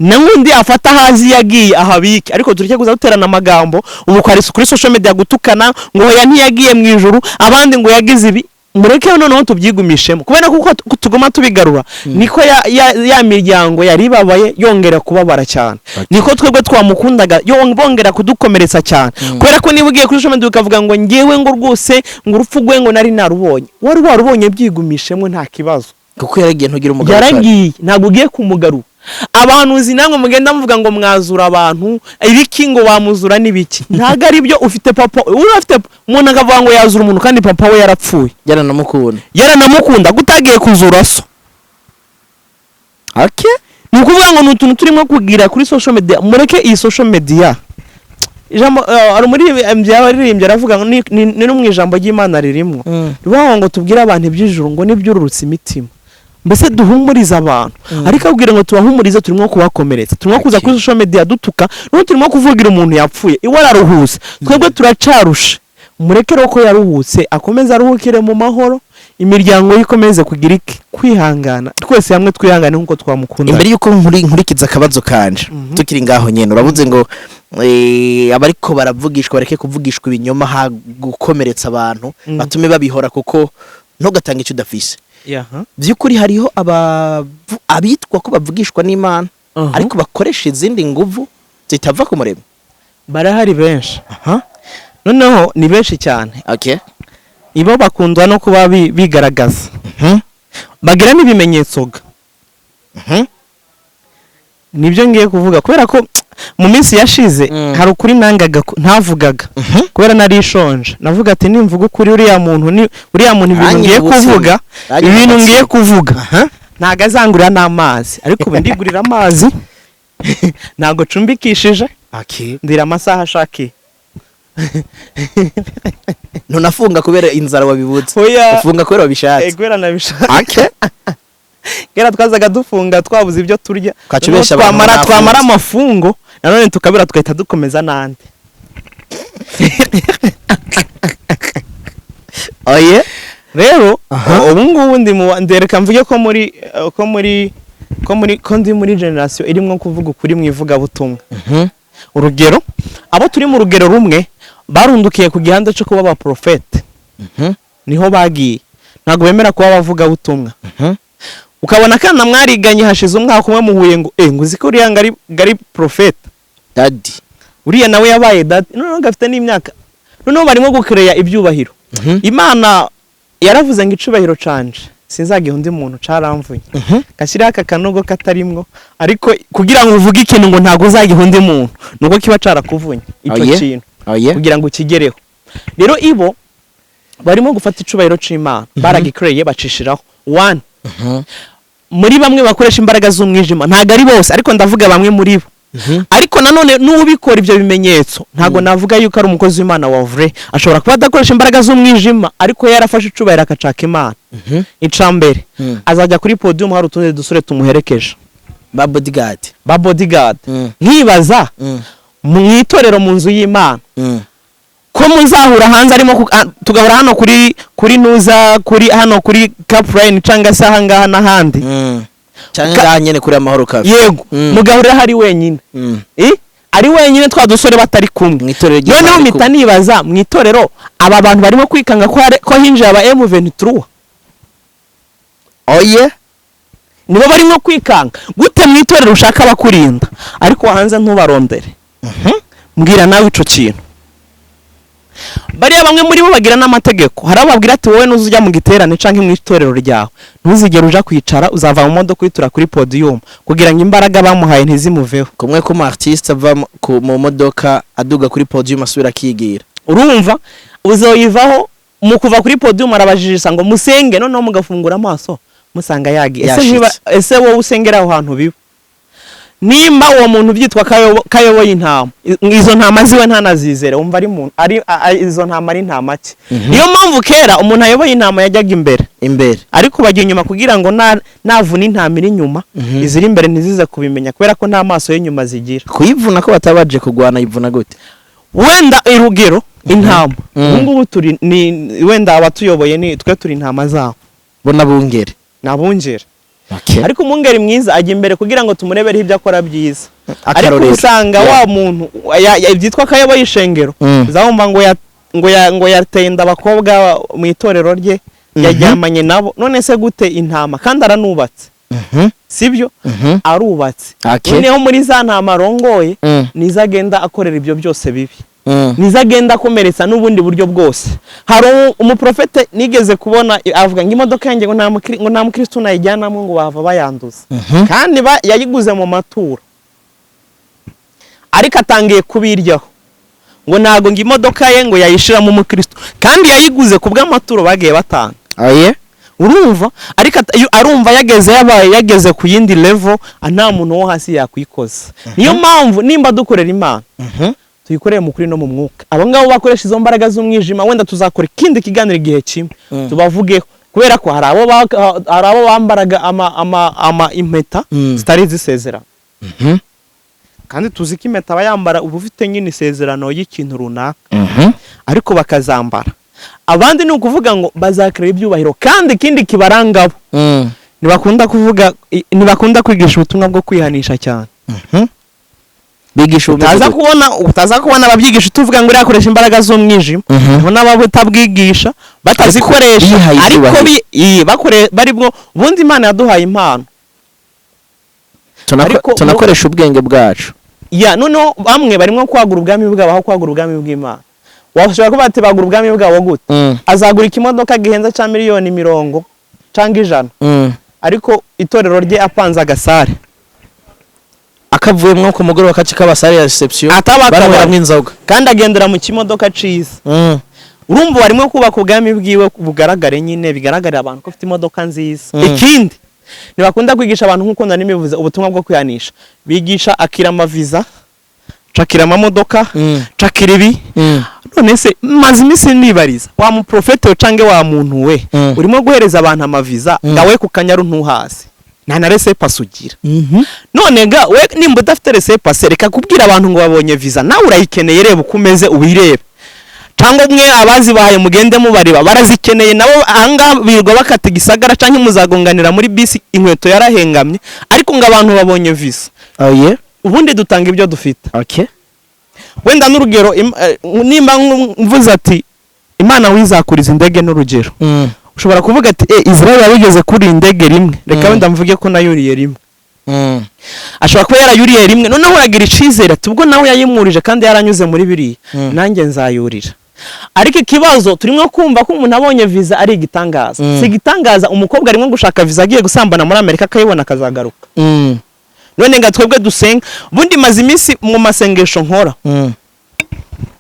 n'undi afata aho azi yagiye ahabike, ariko tureke kuza duterana amagambo. Ubu kuri social media gutukana ngo hoya ntiyagiye mu ijuru, abandi ngo yagize ibi. Mureke noneho tubyigumishemo, kubera ko uko tuguma tubigarura niko ya miryango yari ibabaye yongera kubabara cyane, niko twebwe twamukundaga bongera kudukomeretsa cyane. Kubera ko niba ugiye kuri social media ukavuga ngo ngewe ngo rwose ngo urupfu rwe ngo nari narubonye, wari warubonye, byigumishemo, nta kibazo. Kuko yaragiye, ntugira umugabo. Yaragiye, ntabwo ugiye kumugarura. Abahanuzi namwe mugenda muvuga ngo mwazura abantu ibiki, ngo wamuzura n'ibiki, ntabwo ari byo. Ufite papa, uri afite umuntu akavuga ngo yazura umuntu kandi papa we yarapfuye. Yaranamukunda. Yaranamukunda, gutagiye kuzura so? Ni ukuvuga ngo ni utuntu turimo kugira kuri social media. Mureke iyi social media. Ijambo hari umuririmbyi yararirimbye, aravuga ngo ni no mu ijambo ry'Imana ririmo, rivuga ngo tubwire abantu iby'ijuru, ngo n'ibyururutse imitima, mbese duhumurize abantu. Ariko abwira ngo tubahumurize, turimo kubakomeretsa, turimo kuza kuri social media dutuka, n'ubu turimo kuvugira umuntu yapfuye, iwe araruhutse, twebwe turacarushe. Mureke rero ko yaruhutse akomeze aruhukire mu mahoro, imiryango ye ikomeze kugira iki? Kwihangana. Twese hamwe twihangane nk'uko twamukunda. Imbere y'uko nkurikiza akabazo kanje, tukiri ngaho nyene, uravuze ngo abariko baravugishwa bareke kuvugishwa ibinyoma, ha gukomeretsa abantu, batume babihora, kuko ntugatange icyo udafise. By'ukuri hariho abitwa ko bavugishwa n'Imana, ariko bakoresha izindi nguvu zitava ku Muremyi. Barahari benshi, noneho ni benshi cyane. Ibo bakundwa no kuba bigaragaza, bagira n'ibimenyetso ga. Nibyo ngiye kuvuga, kubera ko mu minsi yashize hari ukuri nangaga ntavugaga, kubera nari shonje. Navuga ati nimvuga ukuri, uriya muntu ni uriya muntu, ibintu ngiye Aranyibutse. kuvuga, Aranyibutse. ibintu ngiye kuvuga ntabwo azangurira n'amazi. Ariko ubu ndigurira amazi, ntabwo ncumbikishije, ndira amasaha ashakiye. Ntunafunga kubera inzara wabibutse? Oya. Ufunga kubera wabishatse? Kubera nabishaka. Kera twazaga dufunga twabuze ibyo turya. Ukaca ubesha abantu Twamara mwafunze. twamara amafungo nanone tukabura, tugahita dukomeza n'andi. Oye. Rero ubu ngubu ndi mu ndereka mvuge ko muri ko muri ko muri ko ndi muri generation irimo kuvuga ukuri mu ivugabutumwa. Urugero, abo turi mu rugero rumwe barundukiye ku gihanda cyo kuba abaprofete, niho bagiye, ntabwo bemera kuba abavugabutumwa. Ukabona akana mwariganye hashize umwaka umwe muhuye ngo ngo uzi ko uriya ngari profete? Daddy. Uriya nawe yabaye daddy, noneho gafite n'imyaka, noneho barimo gukereya ibyubahiro. Imana yaravuze ngo icubahiro canje sinzagiha undi muntu, caramvuye. Gashyiraho aka kanogo katarimwo, ariko kugira ngo uvuge ikintu ngo ntabwo uzagiha undi muntu, nuko kiba carakuvunye icyo kintu kugira ngo ukigereho. Rero ibo barimo gufata icubahiro c'Imana, baragikereye, bacishiraho one. Muri bamwe bakoresha imbaraga z'umwijima, ntabwo ari bose, ariko ndavuga bamwe muri bo. Ariko nanone n'ubikora ibyo bimenyetso, ntabwo navuga yuko ari umukozi w'Imana wa vrai. Ashobora kuba adakoresha imbaraga z'umwijima, ariko yarafashe icubahiro akacaka Imana. Icambere, azajya kuri podium hari utundi dusore tumuherekeje. Ba bodyguard. Ba bodyguard. Nkibaza, mu itorero, mu nzu y'Imana, ko muzahura hanze arimo tugahura hano kuri nuza, kuri hano kuri Caprine, cyangwa se ahangaha n'ahandi. Cyangwa ngaha nyene kuri Amahoro Cafe. Yego. Mugahurira hari wenyine. Ari wenyine, twa dusore batari kumwe. Mu itorero ry'Imana Noneho ari mpita nibaza, mu itorero aba bantu barimo kwikanga ko hinjiye aba M23? Oye. Nibo barimo kwikanga gute mu itorero? Ushaka abakurinda, ariko hanze ntubarondere. Mbwira nawe ico kintu. Bariya bamwe muri bo bagira n'amategeko. Hari abo babwira ati wowe nuzujya mu giterane canke mu itorero ryawe, ntuzigere uja kwicara, uzava mu modoka uyitura kuri podium, kugira ngo imbaraga bamuhaye ntizimuveho. Kumwe ko mu artiste ava mu modoka aduga kuri podium, asubira akigira. Urumva uzoyivaho, mu kuva kuri podium arabajijisha ngo musenge, noneho mugafungura amaso musanga yagiye. Ese Yashitse. Ese wowe usengera aho hantu biba? Nimba uwo muntu byitwa kayoboye intama, izo ntama ziwe ntanazizere, wumva ari muntu ari izo ntama ari intama ki? Niyo mpamvu kera umuntu ayoboye intama yajyaga imbere, imbere, ariko bajya inyuma kugira ngo navuna intama iri inyuma, iziri imbere ntizize kubimenya, kubera ko nta maso y'inyuma zigira. Kuyivuna ko batabaje kugwana, yivuna gute? Wenda irugero intama, ubu ngubu turi ni wenda abatuyoboye ni twe turi intama zabo. Bo n'abungeri. Ni abungeri. Okay. Ariko umwungeri mwiza ajya imbere kugira ngo tumurebereho ibyo akora byiza, ariko Akarorero. usanga wa muntu byitwa ko ayoboye ishengero, uzabumva ngo yateye inda abakobwa mu itorero rye, yaryamanye nabo. None se gute intama kandi aranubatse? Sibyo? Arubatse. Okay. Noneho muri za ntama arongoye, nizo agenda akorera ibyo byose bibi, nizo agenda akomeretsa n'ubundi buryo bwose. Hari umuprofete nigeze kubona avuga ngo imodoka yanjye ngo nta mukristo nayijyanamo, ngo bava bayanduza, kandi yayiguze mu maturo, ariko atangiye kubiryaho, ngo ntago ngo imodoka ye ngo yayishiramo umukristo, kandi yayiguze ku bw'amaturo bagiye batanga. Aye. Urumva, ariko arumva yageze, yabaye yageze ku yindi level, nta muntu wo hasi yakwikoza. Niyo mpamvu nimba dukorera Imana, tuyikorere mu kuri no mu mwuka. Abo ngabo bakoresha izo mbaraga z'umwijima, wenda tuzakora ikindi kiganiro igihe kimwe tubavugeho, kubera ko hari abo bambaraga ama impeta zitari izisezerano, kandi tuzi ko impeta aba yambara uba ufite nyine isezerano y'ikintu runaka, ariko bakazambara. Abandi ni ukuvuga ngo bazakira ibyubahiro, kandi ikindi kibarangabo, ntibakunda kuvuga, ntibakunda kwigisha ubutumwa bwo kwihanisha cyane. Bigisha ubumeze Utaza gute? kubona ababyigisha tuvuga ngo uriya akoresha imbaraga z'umwijima. Hariho n'abatabwigisha batazikoresha, Bihaye ariko icyubahiro. baribwo ubundi Imana yaduhaye impano. Tunakoresha ubwenge bwacu. Ya, noneho bamwe barimo kwagura ubwami bwabo aho kwagura ubwami bw'Imana. Washobora kuba bati bagura ubwami bwabo gute? Azagura ikimodoka gihenze cya miliyoni 40 cyangwa 100, ariko itorero rye apanze agasare. Akavuyemwo ku mugoroba kaci k'abasare ya reception, Ataba akabari. baranyweramo inzoga. Kandi agendera mu kimodoka ciza. Urumva barimo kubaka ubwami bwiwe bugaragare nyine, bigaragarira abantu ko ufite imodoka nziza. Ikindi, ntibakunda kwigisha abantu, nk'uko nari mbivuze, ubutumwa bwo kwihanisha. Bigisha akira amaviza, cakira amamodoka, cakira ibi. None se maze iminsi nibariza wa muprofete cange wa muntu we, urimo guhereza abantu amaviza, ngawe ku Kanyaru ntuhazi, nta na laissez-passer ugira. None ga we nimba udafite laissez-passer, reka kubwira abantu ngo babonye visa. Nawe urayikeneye, reba uko umeze ubirebe, cyangwa mwe abazibahaye mugende mubareba, barazikeneye nabo. Ahangaha birirwa bakata igisagara, cyangwa muzagonganira muri bisi inkweto yarahengamye, ariko ngo abantu babonye visa. Oye. Ubundi dutanga ibyo dufite. Okay. Wenda n'urugero, nimba mvuze ati Imana wizakuriza indege n'urugero, ushobora kuvuga ati Israel yabigeze kuri iyi ndege rimwe, reka wenda mvuge ko nayuriye rimwe. Ashobora kuba yarayuriye rimwe, noneho uragira icizere ati ubwo nawe yayimurije kandi yaranyuze muri biriya, nanjye nzayurira. Ariko ikibazo, turimo kumva ko umuntu abonye visa ari igitangaza. Si igitangaza. Umukobwa arimo gushaka visa agiye gusambana muri Amerika, akayibona, akazagaruka. None nga twebwe dusenga, ubundi maze iminsi mu masengesho nkora,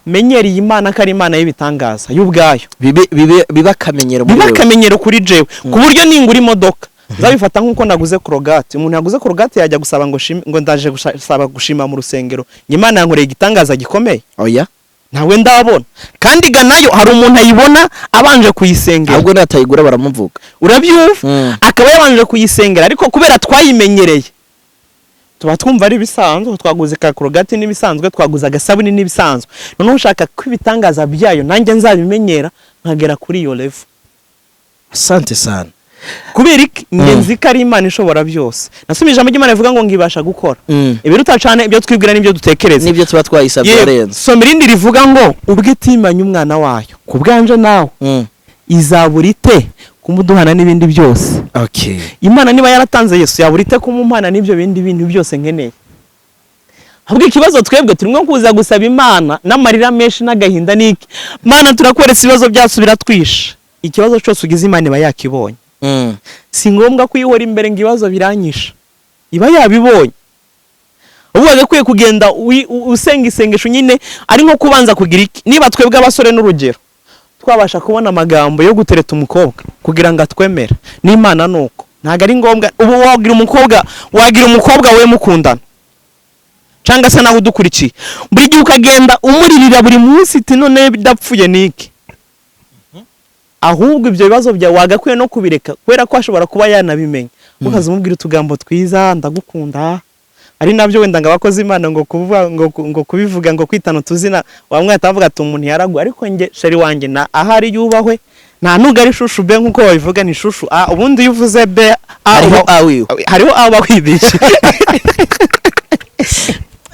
menyereye Imana ko ari Imana y'ibitangaza y'ubwayo. Bibe akamenyero muri Biba wewe. akamenyero kuri jewe, ku buryo ningura imodoka nzabifata nk'uko naguze Colgate. Umuntu yaguze Colgate yajya gusaba ngo shime, ngo ndaje gusaba gushima mu rusengero, ngo Imana yankoreye igitangaza gikomeye? Oya. Ntawe ndabona. Kandi ga nayo hari umuntu ayibona abanje kuyisengera. Ahubwo natayigura baramuvuga. Urabyumva? Akaba yabanje kuyisengera, ariko kubera twayimenyereye tuba twumva ari ibisanzwe. Twaguze ka Colgate n'ibisanzwe, twaguze agasabuni n'ibisanzwe. Noneho ushaka ko ibitangaza byayo nanjye nzabimenyera nkagera kuri iyo level. Asante sana. Kubera iki? Njye nzi ko ari Imana ishobora byose. Nasomye ijambo ry'Imana rivuga ngo ngibasha gukora ibiruta cyane ibyo twibwira n'ibyo dutekereza. Nibyo tuba twayisabye Yewe, arenze. soma irindi rivuga ngo ubwo itimanye umwana wayo ku bwanje nawe, izabura ite kumuduhana n'ibindi byose? Okay. Imana niba yaratanze Yesu, yabura ite kumumpana n'ibyo bindi bintu byose nkeneye? Ahubwo ikibazo, twebwe turimo kuza gusaba Imana n'amarira menshi n'agahinda n'iki: Mana, turakweretse ibibazo byacu biratwishe. Ikibazo cyose ugize, Imana iba yakibonye. Si ngombwa kuyihora imbere ngo ibibazo biranyisha, iba yabibonye. Ubu wagakwiye kugenda usenga isengesho nyine ari nko kubanza kugira iki. Niba twebwe abasore n'urugero twabasha kubona amagambo yo gutereta umukobwa kugira ngo atwemere, n'Imana ni uko. Ntabwo ari ngombwa. Ubu wagira umukobwa we mukundana. Cyangwa se nawe udukurikiye, buri gihe ukagenda umuririra buri munsi iti: "None bidapfuye niki?" Ahubwo ibyo bibazo byawe wagakwiye no kubireka, kubera ko ashobora kuba yanabimenya. Ukaza umubwira utugambo twiza, "Ndagukunda." Ari nabyo wenda ngo abakozi Imana ngo kuvuga ngo kubivuga, ngo kwitana utuzina, wamwe avuga ati umuntu yaraguye. Ariko nge chéri wanjye na ahari yubahwe, nta nubwo ari chouchou be nk'uko babivuga, ni chouchou A. Ubundi iyo uvuze B A Hariho A wiwe. Hariho A bakwibeshye.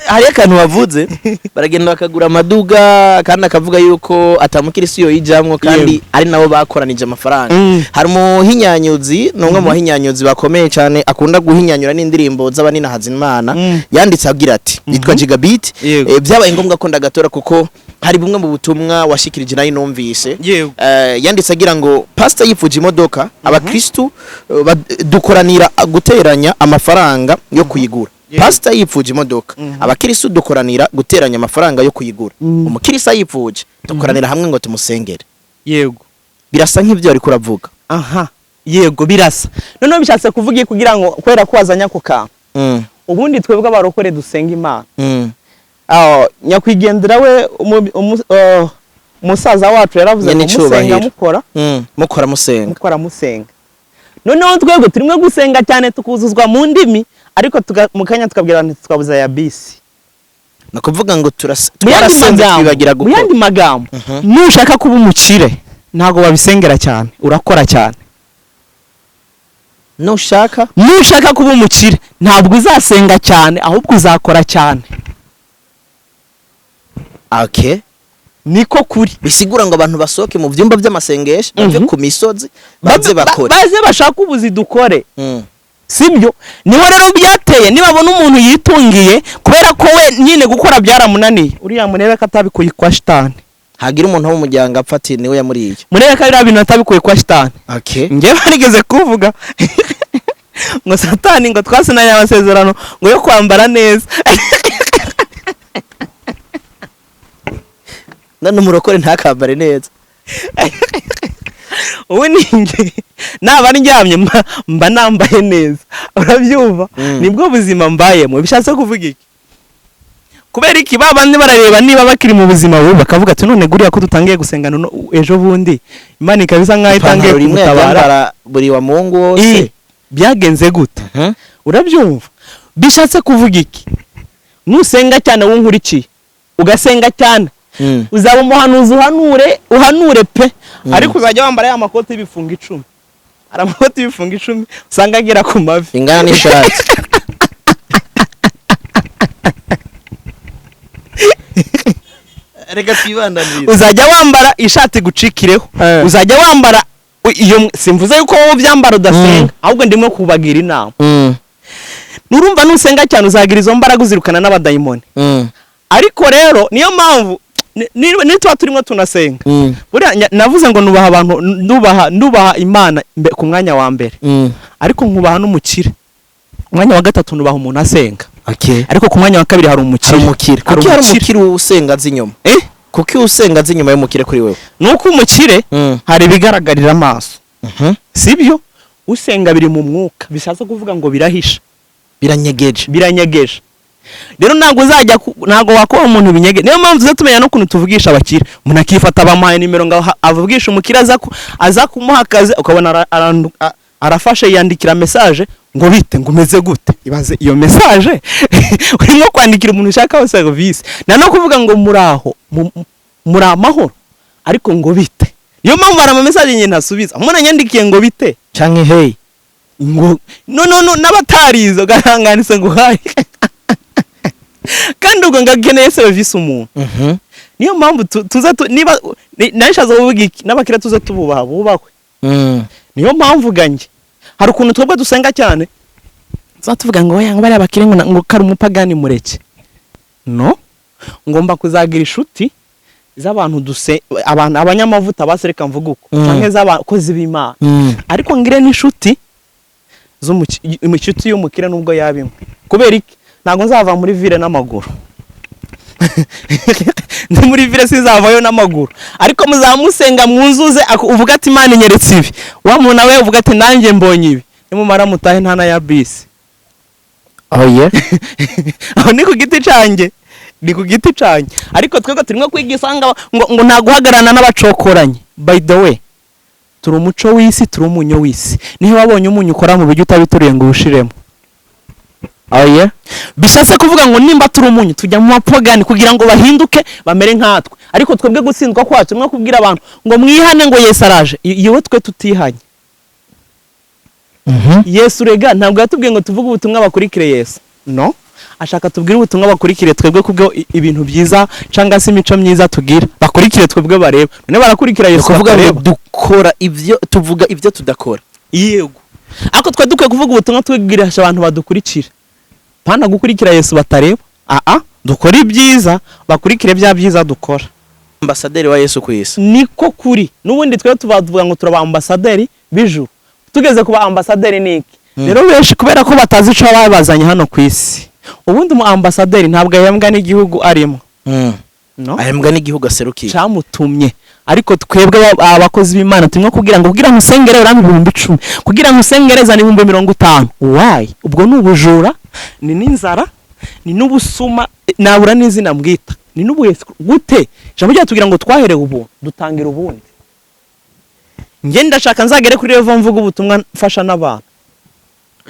Hariyo akantu bavuze, baragenda bakagura amaduga, kandi akavuga yuko atamukirisi yoyijamwo, kandi ari nabo bakoranije amafaranga. Hari umuhinyanyuzi, ni umwe mu bahinyanyuzi bakomeye cyane, akunda guhinyanyura n'indirimbo z'abanina Hazimana. Yanditse agira ati, yitwa Gigabit. Byabaye ngombwa ko ndagatora kuko hari bumwe mu butumwa washikirije nayo numvise. Yanditse agira ngo pastor yifuje imodoka, abakristu dukoranira guteranya amafaranga yo kuyigura. Pastor yifuje imodoka, abakristu dukoranira guteranya amafaranga yo kuyigura. Umukristo yifuje, dukoranira hamwe ngo tumusengere. Birasa nk'ibyo ariko uravuga. Aha, yego, birasa. Noneho bishatse kuvuga iki? Kugira ngo, kubera ko wazanye ako kantu, ubundi twebwe abarokore dusenga Imana. Aho, nyakwigendera we umusaza wacu yaravuze ngo Nyene musenga icubahiro. mukora. Mukora musenga. Mukora musenga. Noneho twebwe turimo gusenga cyane, tukuzuzwa mu ndimi, ariko mu kanya tukabwira abantu twabuze ya bisi. Ni ukuvuga ngo Mu yandi twarasenze magambo, twibagira mu gukora. yandi magambo, nushaka kuba umukire ntabwo babisengera cyane, urakora cyane. Nushaka Nushaka kuba umukire ntabwo uzasenga cyane, ahubwo uzakora cyane. Okay. Niko kuri. Bisigura ngo abantu basohoke mu byumba by'amasengesho, bave ku misozi, baze bakore. Baze bashake ubuzi, dukore. Sibyo? Niho rero byateye, nibabona umuntu yitungiye kubera ko we nyine gukora byaramunaniye, uriya murebe ko atabikuye kwa shitani. Hagira umuntu wo mu muryango apfa, ati niwe yamuriye. Murebe ko biriya bintu atabikuye kwa shitani. Njyewe barigeze kuvuga ngo Satani ngo twasinanye amasezerano ngo yo kwambara neza. None umurokore ntakambare neza? Ubu ni njye naba ndyamye mba nambaye neza, urabyumva? Nibwo buzima mbayemo. Bishatse kuvuga iki? Kubera iki? Ba bandi barareba niba bakiri mu buzima bubi, bakavuga ati: "None guriya ko dutangiye gusenga ejo bundi, Imana ikaba isa nkaho itangiye Ipantaro rimwe kumutabara." yambara buri wa Mungu wose. Byagenze gute? Urabyumva? Bishatse kuvuga iki? Nusenga cyane, wunkurikiye, ugasenga cyane, uzaba umuhanuzi, uhanure, uhanure pe. Ariko uzajya wambara ya makoti y'ibifungo 10. Hari amakoti y'ibifungo 10 usanga agera ku mavi. Ingana n'ishati. Reka twibandanirize. Uzajya wambara ishati gucikireho. Uzajya wambara iyo, simvuze yuko wowe ubyambara udasenga, ahubwo ndimo kubagira inama. Nurumva, nusenga cyane uzagira izo mbaraga, uzirukana n'abadayimoni. Ariko rero niyo mpamvu nituba turimo tunasenga, buriya navuze ngo nubaha abantu, nubaha Imana ku mwanya wa mbere, ariko nkubaha n'umukire. Umwanya wa gatatu nubaha umuntu asenga. Ariko ku mwanya wa kabiri hari umukire. Hari umukire. Hari Kuki hari umukire. umukire usenga azi inyuma? Eh? Kuki usenga azi inyuma y'umukire kuri wewe? Nuko umukire hari ibigaragarira amaso, sibyo? Usenga biri mu mwuka, bishatse kuvuga ngo birahisha. Biranyegeje. Biranyegeje. Rero ntabwo uzajya ntabwo wakuba umuntu binyege. Niyo mpamvu tuza tumenya n'ukuntu tuvugisha abakire. Umuntu akifata, bamuhaye nimero ngo avugishe umukire, aza kumuha akazi, ukabona arafashe yandikira message ngo: "Bite?" ngo "Umeze gute?" Ibaze iyo message urimo kwandikira umuntu ushakaho serivisi, nta no kuvuga ngo muraho, muri amahoro, ariko ngo "Bite". Niyo mpamvu hari ama message nyine ntasubiza. Umuntu anyandikiye ngo "Bite" Canke "Hey". Ngo no, no, no, n'abatarize ugahanganise ngo "Hi", kandi ubwo ngo akeneye serivisi umuntu. Niyo mpamvu tuza niba narishatse kuvuga iki, n'abakiriya tuza tububaha, bubahwe. Niyo mpamvu ganjye hari ukuntu twebwe dusenga cyane, tuza tuvuga ngo oya, ngo bariya bakire, ngo ngo kari umupagani, mureke. No ngomba kuzagira inshuti z'abantu duse abantu abanyamavuta basereka, mvuga uko, canke z'abakozi b'Imana, ariko ngire n'inshuti inshuti y'umukire nubwo yaba imwe. Kubera iki? Ntabwo nzava muri ville n'amaguru. Ndi muri ville sinzavayo n'amaguru, ariko muzamusenga mwuzuze, uvuga ati: "Imana inyeretse ibi." Wa muntu nawe uvuga ati: "Nanjye mbonye ibi." Nimumara mutahe nta na ya bisi. Oh yeah. Aho ni ku giti canjye, ni ku giti canjye. Ariko twebwe turimo kwiga isanga ngo nta guhagararana n'abacokoranye. By the way, turi umuco w'isi, turi umunyu w'isi. Niba wabonye umunyu ukora mu biryo utabituriye ngo uwushiremo. Oh yeah. Bishatse kuvuga ngo nimba turi umunyu, tujya mu bapagani kugira ngo bahinduke bamere nkatwe. Ariko twebwe gutsindwa kwacu turimo kubwira abantu ngo mwihane, ngo Yesu araje. Yewe, twe tutihanye. Yesu rega ntabwo yatubwiye ngo tuvuge ubutumwa bakurikire Yesu. No, ashaka tubwire ubutumwa bakurikire twebwe, kubwo ibintu byiza cyangwa se imico myiza tugira bakurikire twebwe bareba. None barakurikira Ni Yesu ukuvuga ngo batareba? dukora ibyo tuvuga, ibyo tudakora. Yego, ariko twe dukwiye kuvuga ubutumwa twibwirisha abantu badukurikira, pana gukurikira Yesu batareba. Aa, dukora ibyiza, bakurikire bya byiza dukora. Ambasaderi wa Yesu ku isi. Niko kuri. N'ubundi twe tuba tuvuga ngo turaba ambasaderi b'ijuru. Tugeze kuba ambasaderi ni iki rero? Benshi kubera ko batazi icyo babazanye hano ku isi. Ubundi umu ambasaderi ntabwo ahembwa n'igihugu arimo. No. Ahembwa n'igihugu aserukiye. Cyamutumye. Ariko twebwe abakozi b'Imana turimo kubwira ngo kugira ngo usengere urampe 10,000, kugira ngo usengere zana 50,000. Why? Ubwo ni ubujura, ni n'inzara, ni n'ubusuma, nabura n'izina mbwita, ni n'ubuhesi. Gute ijambo ryatubwira ngo twaherewe ubuntu, dutangira ubundi? Njye ndashaka nzagere kuri level mvuga ubutumwa mfasha n'abantu.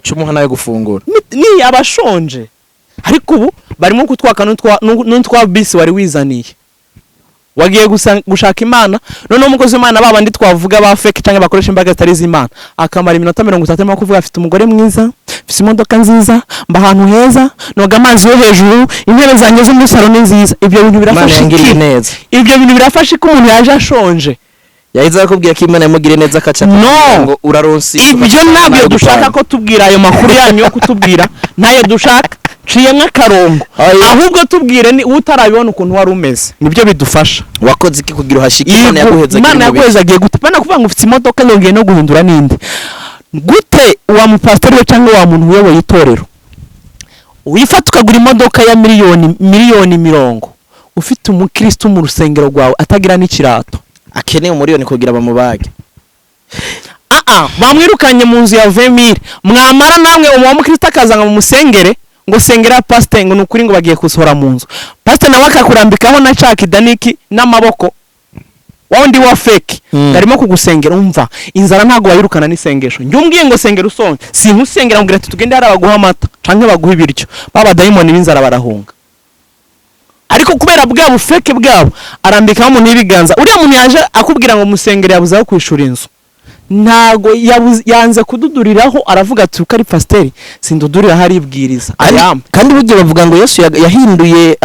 Cumuha nayo gufungura. Ni abashonje. Ariko ubu barimo kutwaka n'utwa bisi wari wizaniye wagiye gushaka Imana. Noneho umukozi w'Imana, ba bandi twavuga ba fake cyangwa bakoresha imbaraga zitari iz'Imana, akamara iminota 30 arimo kuvuga: "Afite umugore mwiza, mfite imodoka nziza, mba ahantu heza, noga amazi yo hejuru, intebe zanjye zo muri salo ni nziza." Ibyo bintu Imana birafasha yangiriye iki? neza. Ibyo bintu birafasha ko umuntu yaje ashonje? Yahise akubwira ko Imana yamugiriye neza, akaca No. ngo uraronsi. Ibyo ntabyo dushaka ko tubwira. Ayo makuru yanyu yo kutubwira ntayo dushaka, nciyemo akarongo. Oya. Ahubwo tubwire ni utarabibona ukuntu wari umeze, nibyo bidufasha. Wakoze iki kugira uhashike? Imana yaguheza? Imana yaguhezagiye gute? Bana kuvuga ngo ufite imodoka, yongeye no guhindura n'indi gute? Wa mupasiteri we cyangwa wa muntu uyoboye itorero, wifata ukagura imodoka ya miliyoni miliyoni mirongo, ufite umukristo mu rusengero rwawe atagira n'ikirato, akeneye umuriyoni kugira bamubage. Aa, bamwirukanye mu nzu ya 20 000. Mwamara namwe uwo mukristo akaza ngo mumusengere, ngo sengera pasiteri, ngo ni ukuri ngo bagiye gusohora mu nzu. Pasiteri nawe akakurambikaho na cya kidaniki n'amaboko, wa wundi wa fake, arimo kugusengera. Umva, inzara ntabwo wayirukana n'isengesho. Njye umbwiye ngo sengera usonje, sinkusengera. Mbwira ati tugende hariya baguha amata canke baguha ibiryo, ba badayimoni b'inzara barahunga. Ariko kubera bwa bufeke bwabo, arambikaho umuntu y'ibiganza. Uriya muntu yaje akubwira ngo musengere, yabuze aho kwishura inzu, ntago yanze kududuriraho. Aravuga ati uko ari pasiteri sinduduriraho, aribwiriza ayampe. Kandi burya bavuga ngo Yesu yahinduye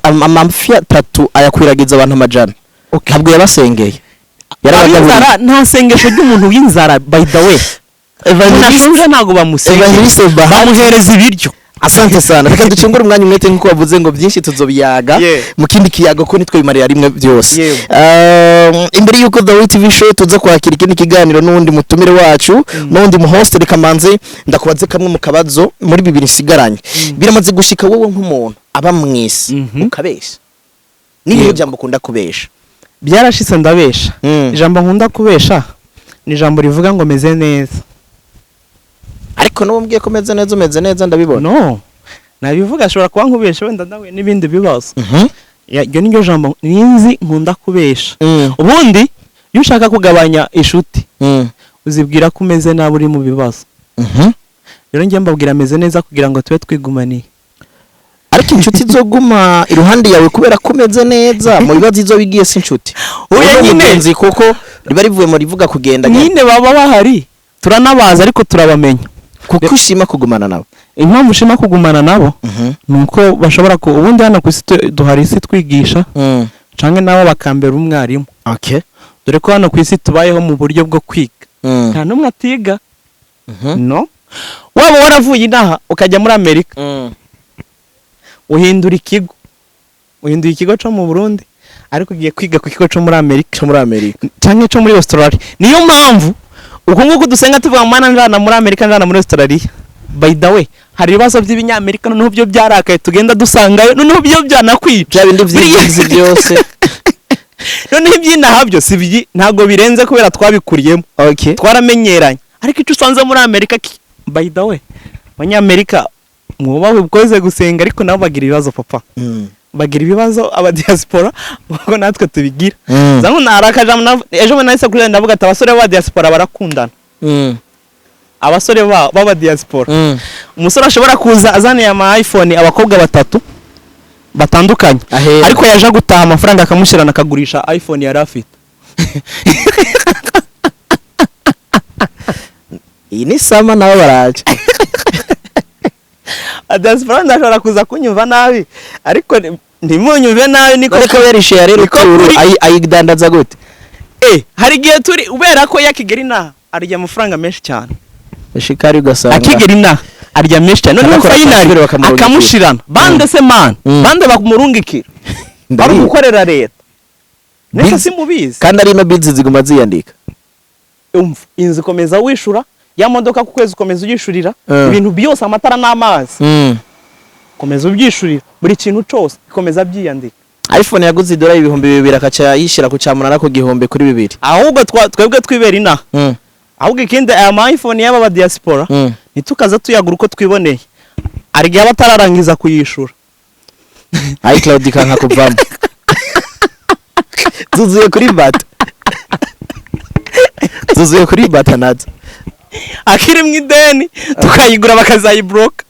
amafi atatu ayakwiragiza abantu amajana. Ntabwo yabasengeye, yarabagaburiye. Ab'inzara, nta sengesho ry'umuntu w'inzara. By the way, umuntu ashonje ntabwo bamusengera. Evangeliste Bahati. Bamuhereza ibiryo. Asante sana. Reka ducungure umwanya umwete, nk'uko wavuze ngo byinshi tuzobiyaga mu kindi kiyago, ko nitwe bimarira rimwe byose. Imbere y'uko The Way TV Show tuza kwakira ikindi kiganiro n'uwundi mutumire wacu n'uwundi mu host, reka manze ndakubaze kamwe mu kabazo muri bibiri nsigaranye. Biramaze gushika wowe nk'umuntu aba mwisi ukabesha? Niyo jambo ukunda kubesha? Byarashitse ndabesha. Ijambo nkunda kubesha ni ijambo rivuga ngo meze neza. Ariko n'ubu mbwiye ko umeze neza, umeze neza, ndabibona. No, nabivuga ashobora kuba nkubesha, wenda nawe n'ibindi bibazo. Iryo ni ryo jambo ninzi nkunda kubesha. Ubundi iyo ushaka kugabanya inshuti, uzibwira ko umeze nabi, uri mu bibazo. Rero njye mbabwira ameze neza kugira ngo tube twigumaniye. Ariko inshuti zoguma iruhande yawe kubera ko umeze neza mu bibazo, izo bigiye si inshuti. Oya, Uwo ni nyine. umugenzi, kuko riba rivuye mu rivuga kugenda. Nyine baba bahari, turanabaza, ariko turabamenya. Kuko ushima kugumana nabo. Impamvu ushima kugumana nabo ni uko bashobora ku ubundi hano ku isi duhari isi twigisha, canke nabo bakambera umwarimu, dore ko hano ku isi tubayeho mu buryo bwo kwiga. Nta n'umwe atiga. No waba waravuye inaha ukajya muri Amerika, uhindura ikigo, uhinduye ikigo cyo mu Burundi, ariko ugiye kwiga ku kigo cyo muri Amerika. Cyo muri Amerika. Canke cyo muri Australia. Niyo mpamvu uku nguku dusenga tuvuga ngo Mana njana muri Amerika, njana muri Australia. By the way, hari ibibazo by'ibinyamerika noneho byo byarakaye, tugenda dusangayo, noneho byo byanakwica. Bya bindi by'ingenzi byose. Noneho iby'inaha byo si ntabwo birenze kubera twabikuriyemo, twaramenyeranye. Ariko icyo usanze muri Amerika by the way, abanyamerika Mwubahwe ukoze gusenga, ariko nabo bagira ibibazo, papa. Bagira ibibazo aba diaspora kuko natwe tubigira. Zangu narakaja ejo bundi nahise kuri ndavuga ati abasore b'aba diaspora barakundana. Abasore b'aba diaspora, umusore ashobora kuza azaniye ama iPhone abakobwa batatu batandukanye, Ahera. ariko yaje gutaha amafaranga akamushyirana, akagurisha iPhone yari afite. Iyi ni sama, nabo baraje. Diaspora ndashobora kuza kunyumva nabi, ariko ntimunyumve nabi, niko. Niko yarishe rero. Niko Turu ayidandaza gute? Hari igihe turi ubera ko yakigera inaha arya amafaranga menshi cyane. Shikari ugasanga Akigera inaha arya menshi cyane, noneho Anakora finally transfer bakamurungikira. Akamushirana bande se man? Bande bakumurungikira bari Ndabizi. gukorera leta nese. Simubizi. Kandi ari ino bids ziguma ziyandika. Umva, inzu ikomeza wishura, ya modoka ku kwezi ukomeza uyishurira, ibintu byose, amatara n'amazi komeza ubyishurira, buri kintu cyose ikomeza byiyandika. iPhone yaguze idolari 2000, akaca yishyira ku cyamunara ku gihumbi kuri bibiri. Ahubwo twebwe twibera inaha. Ahubwo ikindi, aya ma iPhone y'aba ba diaspora, ntitukaza tuyagura uko twiboneye, hari igihe aba atararangiza kuyishura. iCloud ikanka kuvamo, zuzuye kuri bata, zuzuye kuri bata nazo. Akiri mu ideni, tukayigura bakazayibroka.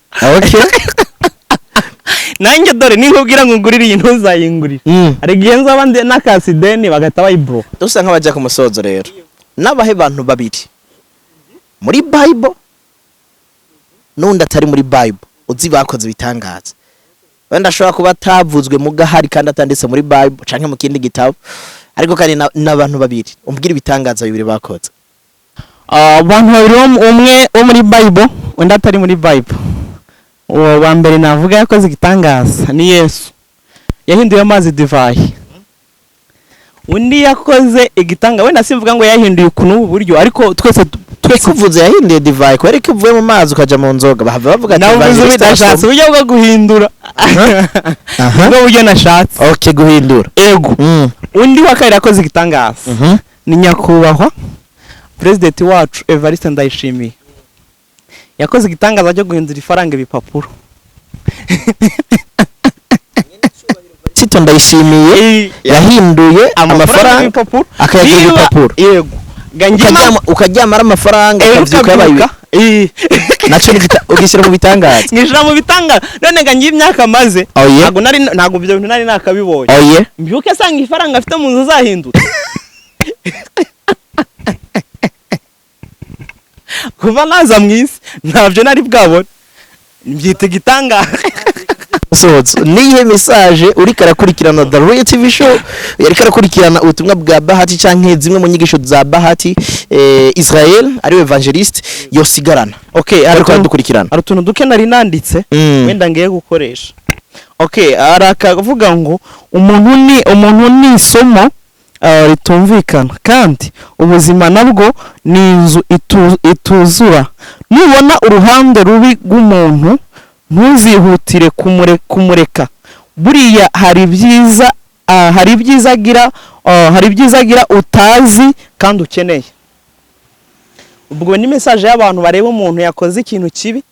Nanjye dore ninkubwira ngo ngurire iyi, ntuzayingurire. Hari igihe nzaba nakasi ideni bagahita bayibroka. Dusa nk'abajya ku musozo rero, n'abahe bantu babiri muri Bible n'undi atari muri Bible uzi bakoze ibitangaza? Wenda ashobora kuba atavuzwe mu gahari kandi atanditse muri Bible canke mu kindi gitabo, ariko kandi n'abantu babiri umbwira ibitangaza bibiri bakoze. Abantu babiri, umwe wo muri Bible, undi atari muri Bible. Uwo wa mbere navuga yakoze igitangaza ni Yesu, yahinduye amazi divayi. Undi yakoze igitanga, wenda simvuga ngo yahinduye ukuntu ubu buryo, ariko twese Kuvuze yahinduye divayi, kubera ko uvuye mu mazi ukaja mu nzoga bahava bavuga ati Nawe uvuze Evangelista nashatse arasoma. uburyo bwo guhindura. Ubwo buryo nashatse. Okay, guhindura. Ego. Undi wa kabiri yakoze igitangaza ni nyakubahwa perezidenti wacu Evariste Ndayishimiye, yakoze igitangaza cyo guhindura ifaranga ibipapuro. Tito Ndayishimiye yahinduye amafaranga ibipapuro. Akayagira ibipapuro. Yego. Gangima. Ukaryama ari amafaranga, ukabyuka yabaye ukabyuka. Nacyo ni ugishyira mu bitangaza. Ngishyira mu bitangaza none nga ngiye imyaka maze, Oh, yeah. ntabwo ibyo bintu nari nakabibonye. Oye. Mbyuke asanga ifaranga afite mu nzu zahindutse. Kuva naza mu isi ntabyo nari bwabone, mbyita igitangaza. Sohotse niyihe message uriko arakurikirana The Royal TV Show, yariko arakurikirana ubutumwa bwa Bahati canke zimwe mu nyigisho za Bahati Israel ari evangeliste yosigarana Okay. ariko aradukurikirana? Hari utuntu duke nari nanditse, wenda ngiye gukoresha. Okay, hari akavuga ngo umuntu ni isomo ritumvikana, kandi ubuzima nabwo ni inzu ituzura. Nubona uruhande rubi rw'umuntu, ntuzihutire kumureka. Buriya hari ibyiza agira utazi kandi ukeneye. Ubwo ni message y'abantu bareba umuntu yakoze ikintu kibi,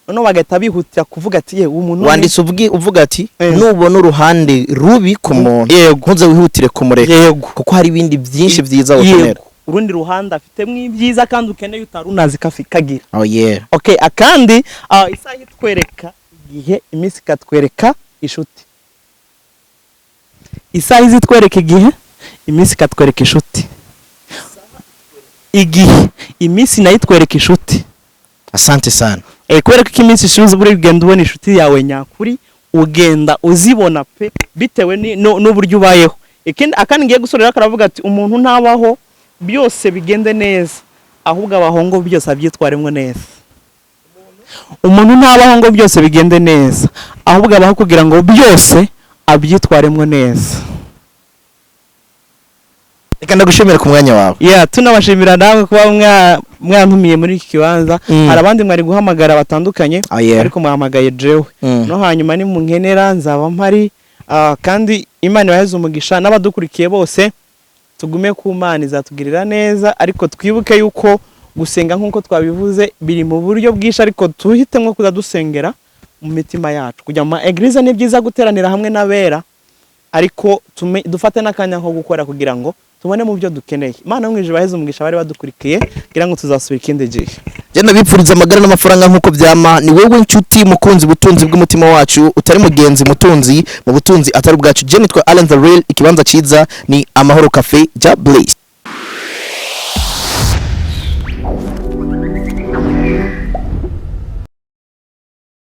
noneho bagahita bihutira kuvuga ati yewe umuntu Wanditse uvuga ati nubona uruhande rubi ku muntu, ntuze wihutire kumureka, kuko hari ibindi byinshi byiza ukenera. Yego, urundi ruhande afitemo ibyiza kandi ukeneye utari unazi ko kagira. Oh yeah. Okay, akandi, isaha itwereka igihe, iminsi ikatwereka inshuti. Isaha izitwereka igihe, iminsi ikatwereka inshuti. Igihe, iminsi nayo itwereka inshuti. Asante sana. Kubera ko iminsi ishize buri ugenda ubona inshuti yawe nyakuri, ugenda uzibona pe, bitewe n'uburyo ubayeho. Ikindi akandi ngiye gusorera, karavuga ati umuntu ntabaho byose bigende neza, ahubwo abaho ngo byose abyitwaremo neza. Umuntu ntabaho ngo byose bigende neza, ahubwo abaho kugira ngo byose abyitwaremo neza. Reka ndagushimira ku mwanya wawe. Yeah, tunabashimira nawe kuba mwantumiye muri iki kibanza. Hari abandi mwari guhamagara batandukanye, Oh, yeah. ariko muhamagaye jewe. No hanyuma nimunkenera nzaba mpari. Kandi Imana ibaheze umugisha n'abadukurikiye bose. Tugume ku Mana, izatugirira neza, ariko twibuke yuko gusenga nk'uko twabivuze biri mu buryo bwinshi, ariko tuhitemo kuza dusengera. mu mitima yacu. Kujya mu ma église ni byiza, guteranira hamwe n'abera, ariko dufate n'akanya ko gukora kugira ngo tubone mu byo dukeneye. Imana yo mu ijuru ibaheze umugisha bari badukurikiye, kugira ngo tuzasubira ikindi gihe. Jye bipfuriza amagara n'amafaranga nk'uko byama. Ni wowe nshuti mukunzi, butunzi bw'umutima wacu, utari mugenzi mutunzi mu butunzi atari ubwacu. Je nitwa Allen the Real. Ikibanza cyiza ni Amahoro Cafe. Ja bless.